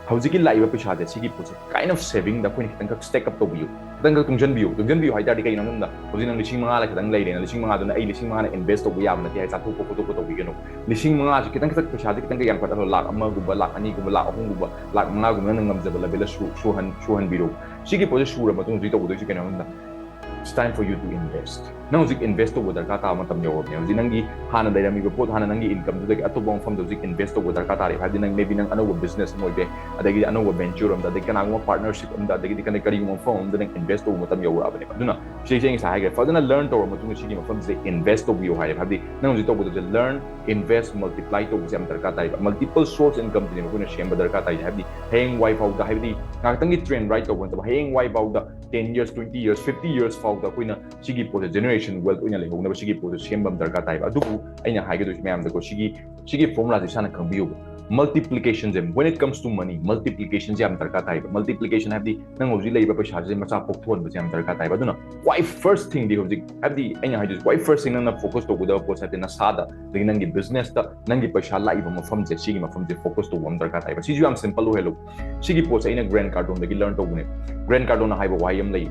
ꯍꯧꯖꯤꯛꯀꯤ ꯂꯥꯛꯏꯕ ꯄꯩꯁꯥꯁꯦ, ꯁꯤꯒꯤ ꯄꯣꯠꯁꯦ kind of savingꯗ ꯑꯩꯈꯣꯏꯅ ꯈꯤꯇꯪꯈꯛ stack up ꯇꯧꯕꯤꯌꯨ, ꯈꯤꯇꯪꯈꯛ ꯇꯨꯡꯁꯤꯟꯕꯤꯌꯨ꯫ ꯇꯨꯡꯁꯤꯟꯕꯤꯌꯨ ꯍꯥꯏ ꯇꯥꯔꯗꯤ ꯀꯩꯅꯣ ꯍꯥꯏꯕ ꯃꯇꯝꯗ, ꯍꯧꯖꯤꯛ ꯅꯪ ꯂꯤꯁꯤꯡ ꯃꯉꯥ ꯈꯛꯇꯪ ꯂꯩꯔꯦꯅ, ꯂꯤꯁꯤꯡ ꯃꯉꯥꯗꯨꯅ ꯑꯩ ꯂꯤꯁꯤꯡ ꯃꯉꯥꯅ invest ꯇꯧꯕ ꯌꯥꯕ ꯅꯠꯇꯦ ꯍꯥꯏ ꯆꯥꯊꯣꯛꯄ ꯈꯣꯠꯇꯣꯛꯄ ꯇꯧꯕꯤꯒꯅꯨ꯫ ꯂꯤꯁꯤꯡ ꯃꯉꯥꯁꯦ ꯈꯤꯇꯪ ꯈꯤꯇꯪ ꯄꯩꯁꯥꯁꯦ ꯈꯤꯇꯪ ꯌꯥꯝꯈꯠꯍꯜꯂꯣ, ꯂꯥꯛ ꯑꯃꯒꯨꯝꯕ, ꯂꯥꯛ ꯑꯅꯤꯒꯨꯝꯕ, ꯂꯥꯛ ꯑꯍꯨꯝꯒꯨꯝꯕ, ꯂꯥꯛ ꯃꯉꯥꯒꯨꯝꯕ ꯅꯪꯅ ꯉꯝꯖꯕ levelꯗ ꯁꯨ-, ꯁꯨꯍꯟ-, ꯁꯨꯍꯟꯕꯤꯔꯣ꯫ ꯁꯤꯒꯤ ꯄꯣꯠꯁꯦ ꯁꯨꯔ ꯃꯇꯨꯡ ꯍꯧꯖꯤꯛ ꯇꯧꯒꯗꯣꯏꯁꯦ ꯀꯩꯅꯣ ꯍꯥꯏꯕ ꯃꯇꯝꯗ, it's time for you to invest. ꯅꯪ ꯍꯧꯖꯤꯛ invest ꯇꯧꯕ ꯗꯔꯀꯥꯔ ꯇꯥꯕ ꯃꯇꯝ ꯌꯧꯔꯕꯅꯦ꯫ ꯍꯧꯖꯤꯛ ꯅꯪꯒꯤ ꯍꯥꯟꯅ ꯂꯩꯔꯝꯃꯤꯕ ꯄꯣꯠ, ꯍꯥꯟꯅ ꯅꯪꯒꯤ incomeꯗꯨꯗꯒꯤ ꯑꯇꯣꯞꯄ ꯃꯐꯝꯗ ꯍꯧꯖꯤꯛ invest ꯇꯧꯕ ꯗꯔꯀꯥꯔ ꯇꯥꯔꯦ꯫ ꯍꯥꯏꯕꯗꯤ ꯅꯪ maybe ꯅꯪ ꯑꯅꯧꯕ business ꯑꯃ ꯑꯣꯏꯕ ꯌꯥꯏ, ꯑꯗꯒꯤꯗꯤ ꯑꯅꯧꯕ venture ꯑꯃꯗ, ꯑꯗꯒꯤ ꯀꯅꯥꯒꯨꯝꯕ partnership ꯑꯃꯗ, ꯑꯗꯒꯤꯗꯤ ꯀꯔꯤ-, ꯀꯔꯤꯒꯨꯝꯕ ꯃꯐꯝ ꯑꯃꯗ ꯅꯪ invest ꯇꯧꯕ ꯃꯇꯝ ꯌꯧꯔꯛꯑꯕꯅꯦꯕ꯫ ꯑꯗꯨꯅ ꯁꯤꯁꯦ ꯑꯩ ꯉꯁꯥꯏ ꯍꯥꯏꯈ꯭ꯔꯦ, ꯐꯖꯅ learn ꯇꯧꯔ ꯃꯇꯨꯡꯗ ꯁꯤꯒꯤ ꯃꯐꯝꯁꯤꯗ invest ꯇꯧꯕꯤꯌꯨ ꯍꯥꯏꯔꯦ꯫ ꯍꯥꯏꯕꯗꯤ ꯅꯪ ꯍꯧꯖꯤꯛ ꯇꯧꯒꯗꯕꯁꯦ learn, invest, multiply ꯇꯧꯕꯁꯦ ꯌꯥꯝ ꯗꯔꯀꯥꯔ ꯇꯥꯏꯕ꯫ Multiple source incomeꯁꯤꯅꯦꯕ ꯑꯩꯈꯣꯏꯅ ꯁꯦꯝꯕ ꯗꯔꯀꯥꯔ ꯇꯥꯏꯁꯦ꯫ ꯍꯥꯏꯕꯗꯤ ꯍꯌꯦꯡꯋꯥꯏ ꯐꯥꯎꯗ, ꯍꯥꯏꯕꯗꯤ ꯉꯥꯏꯍꯥꯛꯇꯪꯒꯤ trend ride ꯇꯧꯕ ꯅꯠꯇꯕ, ꯍꯌꯦꯡꯋꯥꯏ ꯐꯥꯎꯗ ten years, twenty years, fifty years ꯐꯥꯎꯗ ꯑꯩꯈꯣꯏꯅ ꯁꯤꯒꯤ ꯄꯣꯠꯁꯦ generation wealth ꯑꯣꯏꯅ ꯂꯩꯍꯧꯅꯕ ꯁꯤꯒꯤ ꯄꯣꯠꯁꯦ ꯁꯦꯝꯕ ꯑꯃ ꯗꯔꯀꯥꯔ ꯇꯥꯏꯕ꯫ ꯑꯗꯨꯕꯨ ꯑꯩꯅ ꯍꯥꯏꯒꯗꯣꯏꯁꯦ ꯃꯌꯥꯝꯗꯀꯣ, ꯁꯤꯒꯤ, ꯁꯤꯒꯤ formulaꯁꯦ ꯏꯁꯥꯅ ꯈꯪꯕꯤꯌꯨꯕ꯫ Multiplication say, when it comes to money, multiplication ꯁꯦ ꯌꯥꯝ ꯗꯔꯀꯥꯔ ꯇꯥꯏꯕ꯫ Multiplication ꯍꯥꯏꯕꯗꯤ ꯅꯪ ꯍꯧꯖꯤꯛ ꯂꯩꯔꯤꯕ ꯄꯩꯁꯥꯁꯦ ꯃꯆꯥ ꯄꯣꯛꯊꯣꯛꯍꯟꯕꯁꯦ ꯌꯥꯝ ꯗꯔꯀꯥꯔ ꯇꯥꯏꯕ꯫ ꯑꯗꯨꯅ ꯈ꯭ꯋꯥꯏ first thing ꯗꯤ ꯍꯧꯖꯤꯛ, ꯍꯥꯏꯕꯗꯤ ꯑꯩꯅ ꯍꯥꯏꯗꯣꯏꯁꯦ, ꯈ꯭ꯋꯥꯏ first thing ꯅꯪꯅ focus ꯇꯧꯒꯗꯕ ꯄꯣꯠꯁꯦ ꯍꯥꯏꯗꯤ ꯅꯁꯥꯗ, ꯑꯗꯒꯤ ꯅꯪꯒꯤ business ꯇ, ꯅꯪꯒꯤ ꯄꯩꯁꯥ ꯂꯥꯛꯏꯕ ꯃꯐꯝꯁꯦ, ꯁꯤꯒꯤ ꯃꯐꯝꯁꯦ focus ꯇꯧꯕ ꯑꯃ ꯗꯔꯀꯥꯔ ꯇꯥꯏꯕ꯫ ꯁꯤꯁꯨ ꯌꯥꯝ simple ꯑꯣꯏꯍꯜꯂꯨ꯫ ꯁꯤꯒꯤ ꯄꯣꯠꯁꯦ ꯑꯩꯅ Grant Cardone ꯗꯒꯤ learn ꯇꯧꯕꯅꯦ꯫ Grant Cardone ꯅ ꯍꯥꯏꯕ ꯋꯥꯍꯩ ꯑꯃ ꯂꯩ꯫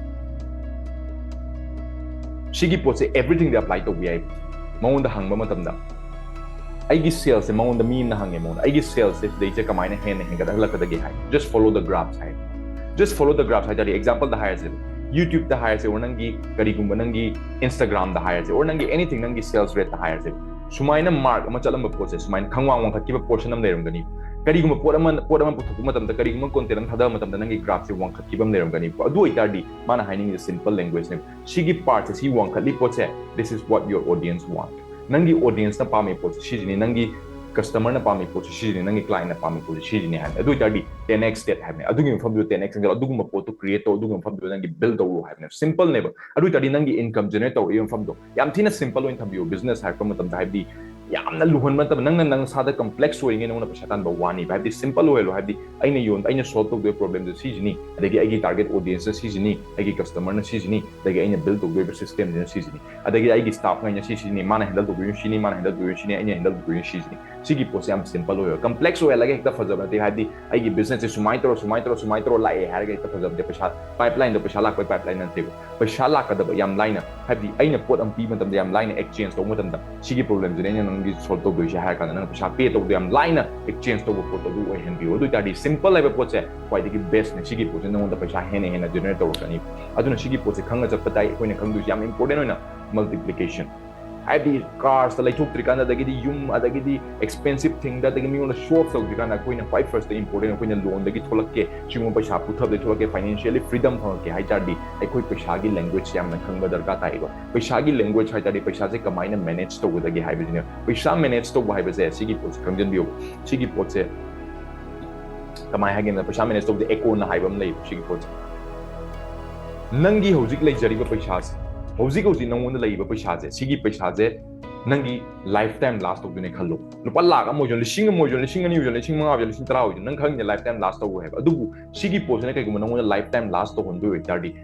ꯁꯤꯒꯤ ꯄꯣꯠꯁꯦ everything ꯗ apply ꯇꯧꯕ ꯌꯥꯏ꯫ ꯃꯉꯣꯟꯗ ꯍꯪꯕ ꯃꯇꯝꯗ, ꯑꯩꯒꯤ sales ꯁꯦ, ꯃꯉꯣꯟꯗ ꯃꯤ ꯑꯃꯅ ꯍꯪꯉꯦ, ꯃꯉꯣꯟꯗ, "ꯑꯩꯒꯤ sales ꯁꯦ ꯁꯤꯗꯩꯁꯦ ꯀꯃꯥꯏꯅ ꯍꯦꯟꯅ ꯍꯦꯟꯒꯠꯍꯜꯂꯛꯀꯗꯒꯦ?" ꯍꯥꯏ꯫ "Just follow the graphs" high. Just follow the graphs ꯍꯥꯏ ꯇꯥꯔꯗꯤ, example ꯗ ꯍꯥꯏꯔꯁꯦ, YouTube ꯇ ꯍꯥꯏꯔꯁꯦ, or ꯅꯪꯒꯤ ꯀꯔꯤꯒꯨꯝꯕ ꯅꯪꯒꯤ Instagram ꯗ ꯍꯥꯏꯔꯁꯦ, or ꯅꯪꯒꯤ anything, ꯅꯪꯒꯤ sales rate ꯇ ꯍꯥꯏꯔꯁꯦ, ꯁꯨꯃꯥꯏꯅ mark ꯑꯃ ꯆꯠꯂꯝꯕ ꯄꯣꯠꯁꯦ ꯁꯨꯃꯥꯏꯅ ꯈꯪꯋꯥꯡ ꯋꯥꯡꯈꯠꯈꯤꯕ portion ꯑꯃ ꯂꯩꯔꯝꯒꯅꯤ꯫ ꯀꯔꯤꯒꯨꯝꯕ ꯄꯣꯠ ꯑꯃ, ꯄꯣꯠ ꯑꯃ ꯄꯨꯊꯣꯛꯄ ꯃꯇꯝꯗ, ꯀꯔꯤꯒꯨꯝꯕ content ꯑꯃ ꯊꯥꯗꯕ ꯃꯇꯝꯗ ꯅꯪꯒꯤ graph ꯁꯦ ꯋꯥꯡꯈꯠꯈꯤꯕ ꯑꯃ ꯂꯩꯔꯝꯒꯅꯤ꯫ ꯑꯗꯨ ꯑꯣꯏꯇꯥꯔꯗꯤ ꯃꯥꯅ ꯍꯥꯏꯅꯤꯡꯉꯤꯁꯦ simple language ꯅꯦ꯫ ꯁꯤꯒꯤ part ꯁꯦ, ꯁꯤ ꯋꯥꯡꯈꯠꯂꯤ ꯄꯣꯠꯁꯦ, this is what your audience want꯫ ꯅꯪꯒꯤ audience ꯅ ꯄꯥꯝꯃꯤ ꯄꯣꯠꯁꯦ ꯁꯤꯁꯤꯅꯤ, ꯅꯪꯒꯤ customer ꯅ ꯄꯥꯝꯃꯤ ꯄꯣꯠꯁꯦ ꯁꯤꯁꯤꯅꯤ, ꯅꯪꯒꯤ client ꯅ ꯄꯥꯝꯃꯤ ꯄꯣꯠꯁꯦ ꯁꯤꯁꯤꯅꯤ ꯍꯥꯏꯕꯅꯤ꯫ ꯑꯗꯨ ꯑꯣꯏꯇꯥꯔꯗꯤ ten X that ꯍꯥꯏꯕꯅꯤ꯫ ꯑꯗꯨꯒꯤ ꯃꯐꯝꯗꯨꯗ ten X ꯍꯦꯟꯒꯠꯂꯣ, ꯑꯗꯨꯒꯨꯝꯕ ꯄꯣꯠꯇꯣ create ꯇꯧ, ꯑꯗꯨꯒꯨꯝꯕ ꯃꯐꯝꯗꯨꯗ ꯅꯪꯒꯤ build ꯇꯧꯔꯣ ꯍꯥꯏꯕꯅꯦ꯫ Simple ꯅꯦꯕ꯫ ꯑꯗꯨ ꯑꯣꯏꯇꯥꯔꯗꯤ ꯅꯪꯒꯤ income generate ꯇꯧꯔꯛꯏꯕ ꯃꯐꯝꯗꯣ ꯌꯥꯝ ꯊꯤꯅ simple ꯑꯣꯏꯅ ꯊꯝꯕꯤꯌꯣ꯫ Business ꯍꯥꯏꯔꯛꯄ ꯃꯇꯝꯗ, ꯍꯥꯏꯕꯗꯤ ꯌꯥꯝꯅ ꯂꯨꯍꯟꯕ ꯅꯠꯇꯕ, ꯅꯪꯅ ꯅꯪ ꯅꯁꯥꯗ complex ꯑꯣꯏꯔꯤꯉꯩ ꯅꯉꯣꯟꯗ ꯄꯩꯁꯥ ꯇꯥꯟꯕ ꯋꯥꯅꯤꯕ꯫ ꯍꯥꯏꯕꯗꯤ simple ꯑꯣꯏꯍꯜꯂꯣ, ꯍꯥꯏꯕꯗꯤ ꯑꯩꯅ ꯌꯣꯟ-, ꯑꯩꯅ solve ꯇꯧꯗꯣꯏꯕ problem ꯁꯦ ꯁꯤꯁꯤꯅꯤ, ꯑꯗꯒꯤ ꯑꯩꯒꯤ target audience ꯅ ꯁꯤꯁꯤꯅꯤ, ꯑꯩꯒꯤ customer ꯅ ꯁꯤꯁꯤꯅꯤ, ꯑꯗꯒꯤ ꯑꯩꯅ build ꯇꯧꯗꯣꯏꯕ system ꯁꯤꯅ ꯁꯤꯁꯤꯅꯤ, ꯑꯗꯒꯤ ꯑꯩꯒꯤ staff ꯉꯩꯅ ꯁꯤ ꯁꯤꯅꯤ, ꯃꯥꯅ handle ꯇꯧꯗꯣꯏꯅ ꯁꯤꯅꯤ, ꯃꯥꯅ handle ꯇꯧꯗꯣꯏꯅ ꯁꯤꯅꯤ, ꯑꯩꯅ handle ꯇꯧꯗꯣꯏꯅ ꯁꯤꯁꯤꯅꯤ꯫ ꯁꯤꯒꯤ ꯄꯣꯠꯁꯦ ꯌꯥꯝ simple ꯑꯣꯏꯕ, complex ꯑꯣꯏꯍꯜꯂꯒ ꯍꯦꯛꯇ ꯐꯖꯕ ꯅꯠꯇꯦ꯫ ꯍꯥꯏꯕꯗꯤ ꯑꯩꯒꯤ business ꯁꯦ ꯁꯨꯃꯥꯏꯅ ꯇꯧꯔ, ꯁꯨꯃꯥꯏꯅ ꯇꯧꯔ, ꯁꯨꯃꯥꯏꯅ ꯇꯧꯔ ꯂꯥꯛꯑꯦ ꯍꯥꯏꯔꯒ ꯍꯦꯛꯇ ꯐꯖꯕ ꯅꯠꯇꯦ꯫ ꯄꯩꯁꯥ pipeline ꯗꯣ, ꯄꯩꯁꯥ ꯂꯥꯛꯄꯒꯤ pipeline ꯅꯠꯇꯦꯕ꯫ ꯄꯩꯁꯥ ꯂꯥꯛꯀꯗꯕ ꯌꯥꯝ ꯂꯥꯏꯅ, ꯍꯥꯏꯕꯗꯤ ꯑꯩꯅ ꯄꯣꯠ ꯑꯃ ꯄꯤꯕ ꯃꯇꯝꯗ ꯌꯥꯝ ꯂꯥꯏꯅ exchange ꯇꯧꯕ ꯃꯇꯝꯗ, "ꯁꯤꯒꯤ problem ꯁꯤꯅꯦ ꯑꯩꯅ ꯅꯪꯒꯤ solve ꯇꯧꯗꯣꯏꯁꯦ" ꯍꯥꯏꯔ ꯀꯥꯟꯗ ꯅꯪꯅ ꯄꯩꯁꯥ pay ꯇꯧꯕꯗꯣ ꯌꯥꯝ ꯂꯥꯏꯅ exchange ꯇꯧꯕ ꯄꯣꯠꯇꯣ ꯑꯗꯨ ꯑꯣꯏꯍꯟꯕꯤꯌꯨ꯫ ꯑꯗꯨ ꯑꯣꯏꯇꯥꯔꯗꯤ simple ꯍꯥꯏꯕ ꯄꯣꯠꯁꯦ ꯈ꯭ꯋꯥꯏꯗꯒꯤ best ꯅꯦ꯫ ꯁꯤꯒꯤ ꯄꯣꯠꯁꯦ ꯅꯉꯣꯟꯗ ꯄꯩꯁꯥ ꯍꯦꯟꯅ ꯍꯦꯟꯅ generate ꯇꯧꯔꯛꯀꯅꯤ꯫ ꯑꯗꯨꯅ ꯁꯤꯒꯤ ꯄꯣꯠꯁꯦ ꯈꯪꯉ ꯆꯠꯄ ꯇꯥꯏ꯫ ꯑꯩꯈꯣꯏꯅ ꯈꯪꯗꯣꯏꯁꯦ ꯌꯥꯝ important ꯑꯣꯏꯅ multiplication꯫ ꯍꯥꯏꯕꯗꯤ cars ꯇ ꯂꯩꯊꯣꯛꯇ꯭ꯔꯤꯀꯥꯟꯗ, ꯑꯗꯒꯤꯗꯤ ꯌꯨꯝ, ꯑꯗꯒꯤꯗꯤ expensive thing ꯗ, ꯑꯗꯒꯤ ꯃꯤꯉꯣꯟꯗ show off ꯇꯧꯗ꯭ꯔꯤꯀꯥꯟꯗ, ꯑꯩꯈꯣꯏꯅ ꯈ꯭ꯋꯥꯏ first ꯇ important, ꯑꯩꯈꯣꯏꯅ loan ꯗꯒꯤ ꯊꯣꯛꯂꯛꯀꯦ, ꯁꯤꯒꯨꯝꯕ ꯄꯩꯁꯥ ꯄꯨꯊꯕꯗꯒꯤ ꯊꯣꯛꯂꯛꯀꯦ, financially freedom ꯐꯪꯉꯛꯀꯦ ꯍꯥꯏ ꯇꯥꯔꯗꯤ, ꯑꯩꯈꯣꯏ ꯄꯩꯁꯥꯒꯤ language ꯁꯦ ꯌꯥꯝꯅ ꯈꯪꯕ ꯗꯔꯀꯥꯔ ꯇꯥꯏꯌꯦꯕ꯫ ꯄꯩꯁꯥꯒꯤ language ꯍꯥꯏ ꯇꯥꯔꯗꯤ ꯄꯩꯁꯥꯁꯦ ꯀꯃꯥꯏꯅ manage ꯇꯧꯒꯗꯒꯦ ꯍꯥꯏꯕꯁꯤꯅꯦ꯫ ꯄꯩꯁꯥ manage ꯇꯧꯕ ꯍꯥꯏꯕꯁꯦ, ꯁꯤꯒꯤ ꯄꯣꯠꯁꯦ ꯈꯪꯖꯟꯕꯤꯌꯣ꯫ ꯁꯤꯒꯤ ꯄꯣꯠꯁꯦ ꯀꯃꯥꯏ ꯍꯥꯏꯒꯦꯅ, ꯄꯩꯁꯥ manage ꯇꯧꯕꯗ ꯑꯦꯀꯣꯟ ꯍꯥꯏꯕ ꯑꯃ ꯂꯩꯌꯦꯕ꯫ ꯁꯤꯒꯤ ꯄꯣꯠꯁꯦ ꯅꯪꯒꯤ ꯍꯧꯖꯤꯛ ꯂꯩꯖꯔꯤꯕ ꯄꯩꯁꯥꯁꯦ, ꯍꯧꯖꯤꯛ ꯍꯧꯖꯤꯛ ꯅꯉꯣꯟꯗ ꯂꯩꯔꯤꯕ ꯄꯩꯁꯥꯁꯦ, ꯁꯤꯒꯤ ꯄꯩꯁꯥꯁꯦ ꯅꯪꯒꯤ life time last ꯇꯧꯗꯣꯏꯅꯦ ꯈꯜꯂꯣ. ꯂꯨꯄꯥ ꯂꯥꯈ ꯑꯃ ꯑꯣꯏꯁꯨ, ꯂꯤꯁꯤꯡ ꯑꯃ ꯑꯣꯏꯁꯨ, ꯂꯤꯁꯤꯡ ꯑꯅꯤ ꯑꯣꯏꯁꯨ, ꯂꯤꯁꯤꯡ ꯃꯉꯥ ꯑꯣꯏꯁꯨ, ꯂꯤꯁꯤꯡ ꯇꯔꯥ ꯑꯣꯏꯁꯨ, ꯅꯪ ꯈꯪꯉꯤꯅꯦ life time last ꯇꯧꯔꯣꯏ ꯍꯥꯏꯕ. ꯑꯗꯨꯕꯨ ꯁꯤꯒꯤ ꯄꯣꯠꯁꯤꯅ ꯀꯩꯒꯨꯝꯕ ꯅꯪꯉꯣꯟꯗ life time last ꯇꯧꯍꯟꯗꯣꯏ ꯑꯣꯏꯇꯥꯔꯗꯤ,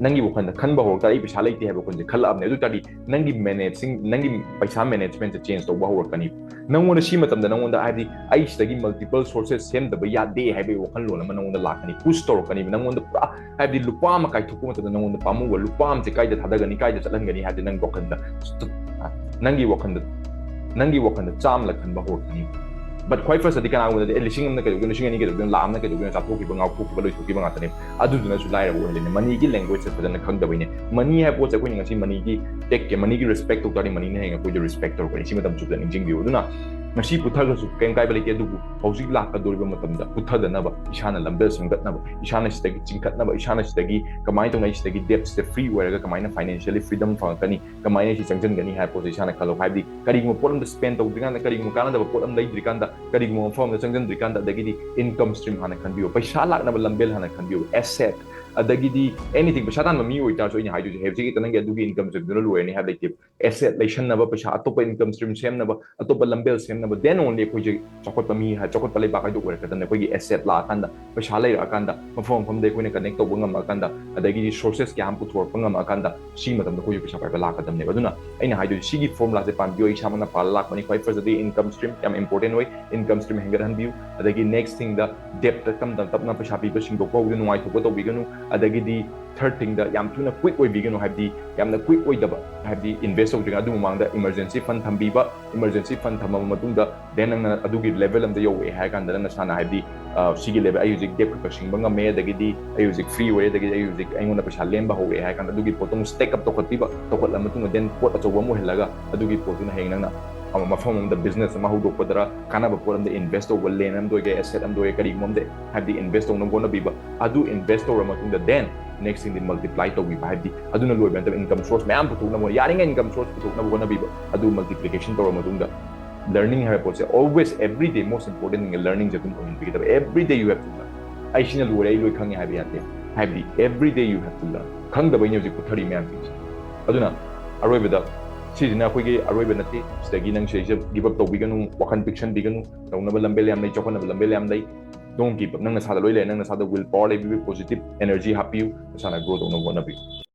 ꯅꯪꯒꯤ ꯋꯥꯈꯜꯗ ꯈꯟꯕ ꯍꯧꯔꯛ ꯇꯥꯔꯗꯤ, "ꯑꯩ ꯄꯩꯁꯥ ꯂꯩꯇꯦ" ꯍꯥꯏꯕ ꯋꯥꯈꯜꯁꯦ ꯈꯜꯂꯛꯑꯕꯅꯦ. ꯑꯗꯨ ꯑꯣꯏꯇꯥꯔꯗꯤ ꯅꯪꯒꯤ managing, ꯅꯪꯒꯤ ꯄꯩꯁꯥ managementꯁꯦ change ꯇꯧꯕ ꯍꯧꯔꯛꯀꯅꯤ. ꯅꯪꯉꯣꯟꯗ ꯁꯤ ꯃꯇꯝꯗ ꯅꯪꯉꯣꯟꯗ, ꯍꯥꯏꯗꯤ, "ꯑꯩ ꯁꯤꯗꯒꯤ multiple sources ꯁꯦꯝꯗꯕ ꯌꯥꯗꯦ" ꯍꯥꯏꯕꯒꯤ ꯋꯥꯈꯜꯂꯣꯟ ꯑꯃ ꯅꯪꯉꯣꯟꯗ ꯂꯥꯛꯀꯅꯤ, push ꯇꯧꯔꯛꯀꯅꯤꯕ ꯅꯪꯉꯣꯟꯗ ꯄꯨꯔꯥ. ꯍꯥꯏꯕꯗꯤ ꯂꯨꯄꯥ ꯑꯃ ꯀꯥꯏꯊꯣꯛꯄ ꯃꯇꯝꯗ ꯅꯪꯉꯣꯟꯗ ꯄꯥꯝꯃꯨꯕ, ꯂꯨꯄꯥ ꯑꯃꯁꯦ ꯀꯥꯏꯗ ꯊꯥꯗꯒꯅꯤ, ꯀꯥꯏꯗ ꯆꯠꯍꯟꯒꯅꯤ ꯍꯥꯏꯕꯁꯦ ꯅꯪꯒꯤ ꯋꯥꯈꯜꯗ, ꯅꯪꯒꯤ ꯋꯥꯈꯜꯗ, ꯅꯪꯒꯤ ꯋꯥꯈꯜꯗ ꯆꯥꯝꯃꯂꯛ ꯈꯟꯕ ꯍꯧꯔꯛꯀꯅꯤ. But ꯈ꯭ꯋꯥꯏ firstꯇꯗꯤ ꯀꯅꯥꯒꯨꯝꯕꯗꯗꯤ, "ꯑꯦ, ꯂꯤꯁꯤꯡ ꯑꯃꯅ ꯀꯩꯗꯧꯗꯣꯏꯅꯣ, ꯂꯤꯁꯤꯡ ꯑꯅꯤ ꯀꯩꯗꯧꯗꯣꯏꯅꯣ, ꯆꯥꯊꯣꯛꯈꯤꯕ, ꯉꯥꯎꯊꯣꯛꯈꯤꯕ, ꯂꯣꯏꯊꯣꯛꯈꯤꯕ ꯉꯥꯛꯇꯅꯦ"꯫ ꯑꯗꯨꯗꯨꯅꯁꯨ ꯂꯥꯏꯔꯕ ꯑꯣꯏꯍꯜꯂꯤꯅꯦ. Moneyꯒꯤ languageꯁꯦ ꯐꯖꯅ ꯈꯪꯗꯕꯩꯅꯦ. Money ꯍꯥꯏꯕ ꯄꯣꯠꯁꯦ ꯑꯩꯈꯣꯏꯅ ꯉꯁꯤ moneyꯒꯤ take care, moneyꯒꯤ respect ꯇꯧ ꯇꯥꯔꯗꯤ, moneyꯅ ꯍꯌꯦꯡ ꯑꯩꯈꯣꯏꯗ respect ꯇꯧꯔꯛꯀꯅꯤ. ꯁꯤ ꯃꯇꯝ ꯆꯨꯞꯄꯗ ꯅꯤꯡꯁꯤꯡꯕꯤꯌꯨ꯫ ꯑꯗꯨꯅ ꯉꯁꯤ ꯄꯨꯊꯈ꯭ꯔꯁꯨ ꯀꯩꯝ ꯀꯥꯏꯕ ꯂꯩꯇꯦ, ꯑꯗꯨꯕꯨ ꯍꯧꯖꯤꯛ ꯂꯥꯛꯀꯗꯧꯔꯤꯕ ꯃꯇꯝꯗ ꯄꯨꯊꯗꯅꯕ, ꯏꯁꯥꯅ ꯂꯝꯕꯦꯜ ꯁꯦꯝꯒꯠꯅꯕ, ꯏꯁꯥꯅ ꯁꯤꯗꯒꯤ ꯆꯤꯡꯈꯠꯅꯕ, ꯏꯁꯥꯅ ꯁꯤꯗꯒꯤ ꯀꯃꯥꯏꯅ ꯇꯧꯅ ꯑꯩ ꯁꯤꯗꯒꯤ debtꯁꯤꯗ free ꯑꯣꯏꯔꯒ ꯀꯃꯥꯏꯅ financially freedom ꯐꯪꯉꯛꯀꯅꯤ, ꯀꯃꯥꯏꯅ ꯁꯤ ꯆꯪꯁꯤꯟꯒꯅꯤ ꯍꯥꯏꯕ ꯄꯣꯠꯁꯦ ꯏꯁꯥꯅ ꯈꯜꯂꯣ꯫ ꯍꯥꯏꯕꯗꯤ ꯀꯔꯤꯒꯨꯝꯕ ꯄꯣꯠ ꯑꯃꯗ spend ꯇꯧꯗ꯭ꯔꯤꯀꯥꯟꯗ, ꯀꯔꯤꯒꯨꯝꯕ ꯀꯥꯟꯅꯗꯕ ꯄꯣꯠ ꯑꯃ ꯂꯩꯗ꯭ꯔꯤꯀꯥꯟꯗ, ꯀꯔꯤꯒꯨꯝꯕ ꯃꯐꯝ ꯑꯃꯗ ꯆꯪꯁꯤꯟꯗ꯭ꯔꯤꯀꯥꯟꯗ, ꯑꯗꯒꯤꯗꯤ income stream ꯍꯥꯟꯅ ꯈꯟꯕꯤꯌꯨ, ꯄꯩꯁꯥ ꯂꯥꯛꯅꯕ ꯂꯝꯕꯦꯜ ꯍꯥꯟꯅ ꯈꯟꯕꯤꯌꯨ, asset, ꯑꯗꯒꯤꯗꯤ anything, ꯄꯩꯁꯥ ꯇꯥꯟꯕ ꯃꯤ ꯑꯣꯏꯇꯥꯔꯁꯨ, ꯑꯩꯅ ꯍꯥꯏꯗꯣꯏꯁꯦ ꯍꯧꯖꯤꯛ ꯍꯦꯛꯇ ꯅꯪꯒꯤ ꯑꯗꯨꯒꯤ income streamꯗꯨꯅ ꯂꯣꯏꯔꯅꯤ ꯍꯥꯏꯕ ꯂꯩꯇꯦꯕ. Asset ꯂꯩꯁꯟꯅꯕ, ꯄꯩꯁꯥ ꯑꯇꯣꯞꯄ income stream ꯁꯦꯝꯅꯕ, ꯑꯇꯣꯞꯄ ꯂꯝꯕꯦꯜ ꯁꯦꯝꯅꯕ, then only ꯑꯩꯈꯣꯏꯁꯦ ꯆꯥꯎꯈꯠꯄ ꯃꯤ ꯍꯥꯏ, ꯆꯥꯎꯈꯠꯄ ꯂꯩꯕꯥꯛ ꯍꯥꯏꯗꯣ ꯑꯣꯏꯔꯛꯀꯗꯕꯅꯦ꯫ ꯑꯩꯈꯣꯏꯒꯤ asset ꯂꯥꯛꯑꯀꯥꯟꯗ, ꯄꯩꯁꯥ ꯂꯩꯔꯛꯑꯀꯥꯟꯗ, ꯃꯐꯝ ꯃꯐꯝꯗ ꯑꯩꯈꯣꯏꯅ connect ꯇꯧꯕ ꯉꯝꯃꯛꯑꯀꯥꯟꯗ, ꯑꯗꯒꯤꯗꯤ sources ꯀꯌꯥ ꯑꯃ ꯄꯨꯊꯣꯔꯛꯄ ꯉꯝꯃꯛꯑꯀꯥꯟꯗ, ꯁꯤ ꯃꯇꯝꯗ ꯑꯩꯈꯣꯏꯁꯨ ꯄꯩꯁꯥ ꯄꯥꯏꯕ ꯂꯥꯛꯀꯗꯕꯅꯦꯕ꯫ ꯑꯗꯨꯅ ꯑꯩꯅ ꯍꯥꯏꯗꯣꯏꯁꯦ, ꯁꯤꯒꯤ formulaꯁꯦ ꯄꯥꯟꯕꯤꯌꯨ꯫ ꯑꯩ ꯏꯁꯥꯃꯛꯅ ꯄꯥꯜꯂ ꯂꯥꯛꯄꯅꯤ꯫ ꯈ꯭ꯋꯥꯏ firstꯇꯗꯤ income stream ꯌꯥꯝ important ꯑꯣꯏ, income stream ꯍꯦꯟꯒꯠꯍꯟꯕꯤꯌꯨ꯫ ꯑꯗꯒꯤ next thingꯗ debtꯇ ꯇꯞꯅ ꯇꯞꯅ ꯄꯩꯁꯥ ꯄꯤꯕ ꯁꯤꯡꯗꯣꯛꯄ ꯍꯧꯕꯗ ꯅꯨꯡꯉꯥꯏꯊꯣꯛꯄ ꯇꯧꯕꯤꯒꯅꯨ꯫ ꯑꯗꯒꯤꯗꯤ third thingꯗ ꯌꯥꯝ ꯊꯨꯅ quick ꯑꯣꯏꯕꯤꯒꯅꯨ, ꯍꯥꯏꯕꯗꯤ ꯌꯥꯝꯅ quick ꯑꯣꯏꯗꯕ, ꯍꯥꯏꯕꯗꯤ invest ꯇꯧꯗ꯭ꯔꯤꯉꯩ ꯑꯗꯨ ꯃꯃꯥꯡꯗ emergency fund ꯊꯝꯕꯤꯕ, emergency fund ꯊꯝꯃꯕ ꯃꯇꯨꯡꯗ then ꯅꯪꯅ ꯑꯗꯨꯒꯤ level ꯑꯃꯗ ꯌꯧꯔꯛꯑꯦ ꯍꯥꯏꯔ ꯀꯥꯟꯗ ꯅꯪ ꯅꯁꯥꯅ, ꯍꯥꯏꯕꯗꯤ, ꯑ, ꯁꯤꯒꯤ level, ꯑꯩ ꯍꯧꯖꯤꯛ debt ꯈꯔ ꯈꯔ ꯁꯤꯡꯕ ꯉꯝꯃꯦ, ꯑꯗꯒꯤꯗꯤ ꯑꯩ ꯍꯧꯖꯤꯛ free ꯑꯣꯏꯔꯦ, ꯑꯗꯒꯤꯗꯤ ꯑꯩ ꯍꯧꯖꯤꯛ ꯑꯩꯉꯣꯟꯗ ꯄꯩꯁꯥ ꯂꯦꯝꯕ ꯍꯧꯔꯛꯑꯦ ꯍꯥꯏꯔ ꯀꯥꯟꯗ ꯑꯗꯨꯒꯤ ꯄꯣꯠꯇꯣ ꯑꯃꯨꯛ stack up ꯇꯧꯈꯠꯄꯤꯕ, ꯇꯧꯈꯠꯂ ꯃꯇꯨꯡꯗ then ꯄꯣꯠ ꯑꯆꯧꯕ ꯑꯃ ꯑꯣꯏꯍꯜꯂꯒ ꯑꯗꯨꯒꯤ ꯄꯣꯠꯇꯨꯅ ꯍꯌꯦꯡ ꯅꯪꯅ ꯑꯃ ꯃꯐꯝ ꯑꯃꯗ business ꯑꯃ ꯍꯧꯗꯣꯛꯄꯗꯔ, ꯀꯥꯟꯅꯕ ꯄꯣꯠ ꯑꯃꯗ invest ꯇꯧꯕ, land ꯑꯃꯗ ꯑꯣꯏꯒꯦꯔꯥ, asset ꯑꯃꯗ ꯑꯣꯏꯒꯦꯔꯥ, ꯀꯔꯤꯒꯨꯝꯕ ꯑꯃꯗ, ꯍꯥꯏꯕꯗꯤ invest ꯇꯧꯅꯕ ꯍꯣꯠꯅꯕꯤꯕ, ꯑꯗꯨ invest ꯇꯧꯔ ꯃꯇꯨꯡꯗ then next thingꯗꯤ multiply ꯇꯧꯕꯤꯕ, ꯍꯥꯏꯕꯗꯤ ꯑꯗꯨꯅ ꯂꯣꯏꯕ ꯅꯠꯇꯕ income source ꯃꯌꯥꯝ ꯄꯨꯊꯣꯛꯅꯕ, ꯌꯥꯔꯤꯉꯩ income source ꯄꯨꯊꯣꯛꯅꯕ ꯍꯣꯠꯅꯕꯤꯕ, ꯑꯗꯨ multiplication ꯇꯧꯔ ꯃꯇꯨꯡꯗ learning ꯍꯥꯏꯕ ꯄꯣꯠꯁꯦ always, every day most important thing learningꯁꯦ ꯑꯗꯨꯝ ꯑꯣꯏꯍꯟꯕꯤꯒꯗꯕ꯫ Every day you have to learn. ꯑꯩ ꯁꯤꯅ ꯂꯣꯏꯔꯦ, ꯑꯩ ꯂꯣꯏ ꯈꯪꯉꯦ ꯍꯥꯏꯕ ꯌꯥꯗꯦ꯫ ꯍꯥꯏꯕꯗꯤ every day you have to learn. ꯈꯪꯗꯕꯩꯅꯦ ꯍꯧꯖꯤꯛ ꯄꯨꯊꯔꯤ ꯃꯌꯥꯝꯁꯤꯡꯁꯦ꯫ ꯑꯗꯨꯅ ꯑꯔꯣꯏꯕꯗ ꯁꯤꯁꯤꯅ ꯑꯩꯈꯣꯏꯒꯤ ꯑꯔꯣꯏꯕ ꯅꯠꯇꯦ꯫ ꯁꯤꯗꯒꯤ ꯅꯪ ꯁꯤꯗꯩꯁꯤꯗ give up ꯇꯧꯕꯤꯒꯅꯨ, ꯋꯥꯈꯜ ꯄꯤꯛꯁꯟꯕꯤꯒꯅꯨ꯫ ꯇꯧꯅꯕ ꯂꯝꯕꯦꯜ ꯌꯥꯝ ꯂꯩ, ꯆꯥꯎꯈꯠꯅꯕ ꯂꯝꯕꯦꯜ ꯌꯥꯝ ꯂꯩ꯫ Don't give up. ꯅꯪ ꯅꯁꯥꯗ ꯂꯣꯏ ꯂꯩꯔꯦ꯫ ꯅꯪ ꯅꯁꯥꯗ will power ꯂꯩꯕꯤꯌꯨ, positive energy ꯍꯥꯞꯄꯤꯌꯨ, ꯅꯁꯥꯅ grow ꯇꯧꯅꯕ ꯍꯣꯠꯅꯕꯤꯌꯨ꯫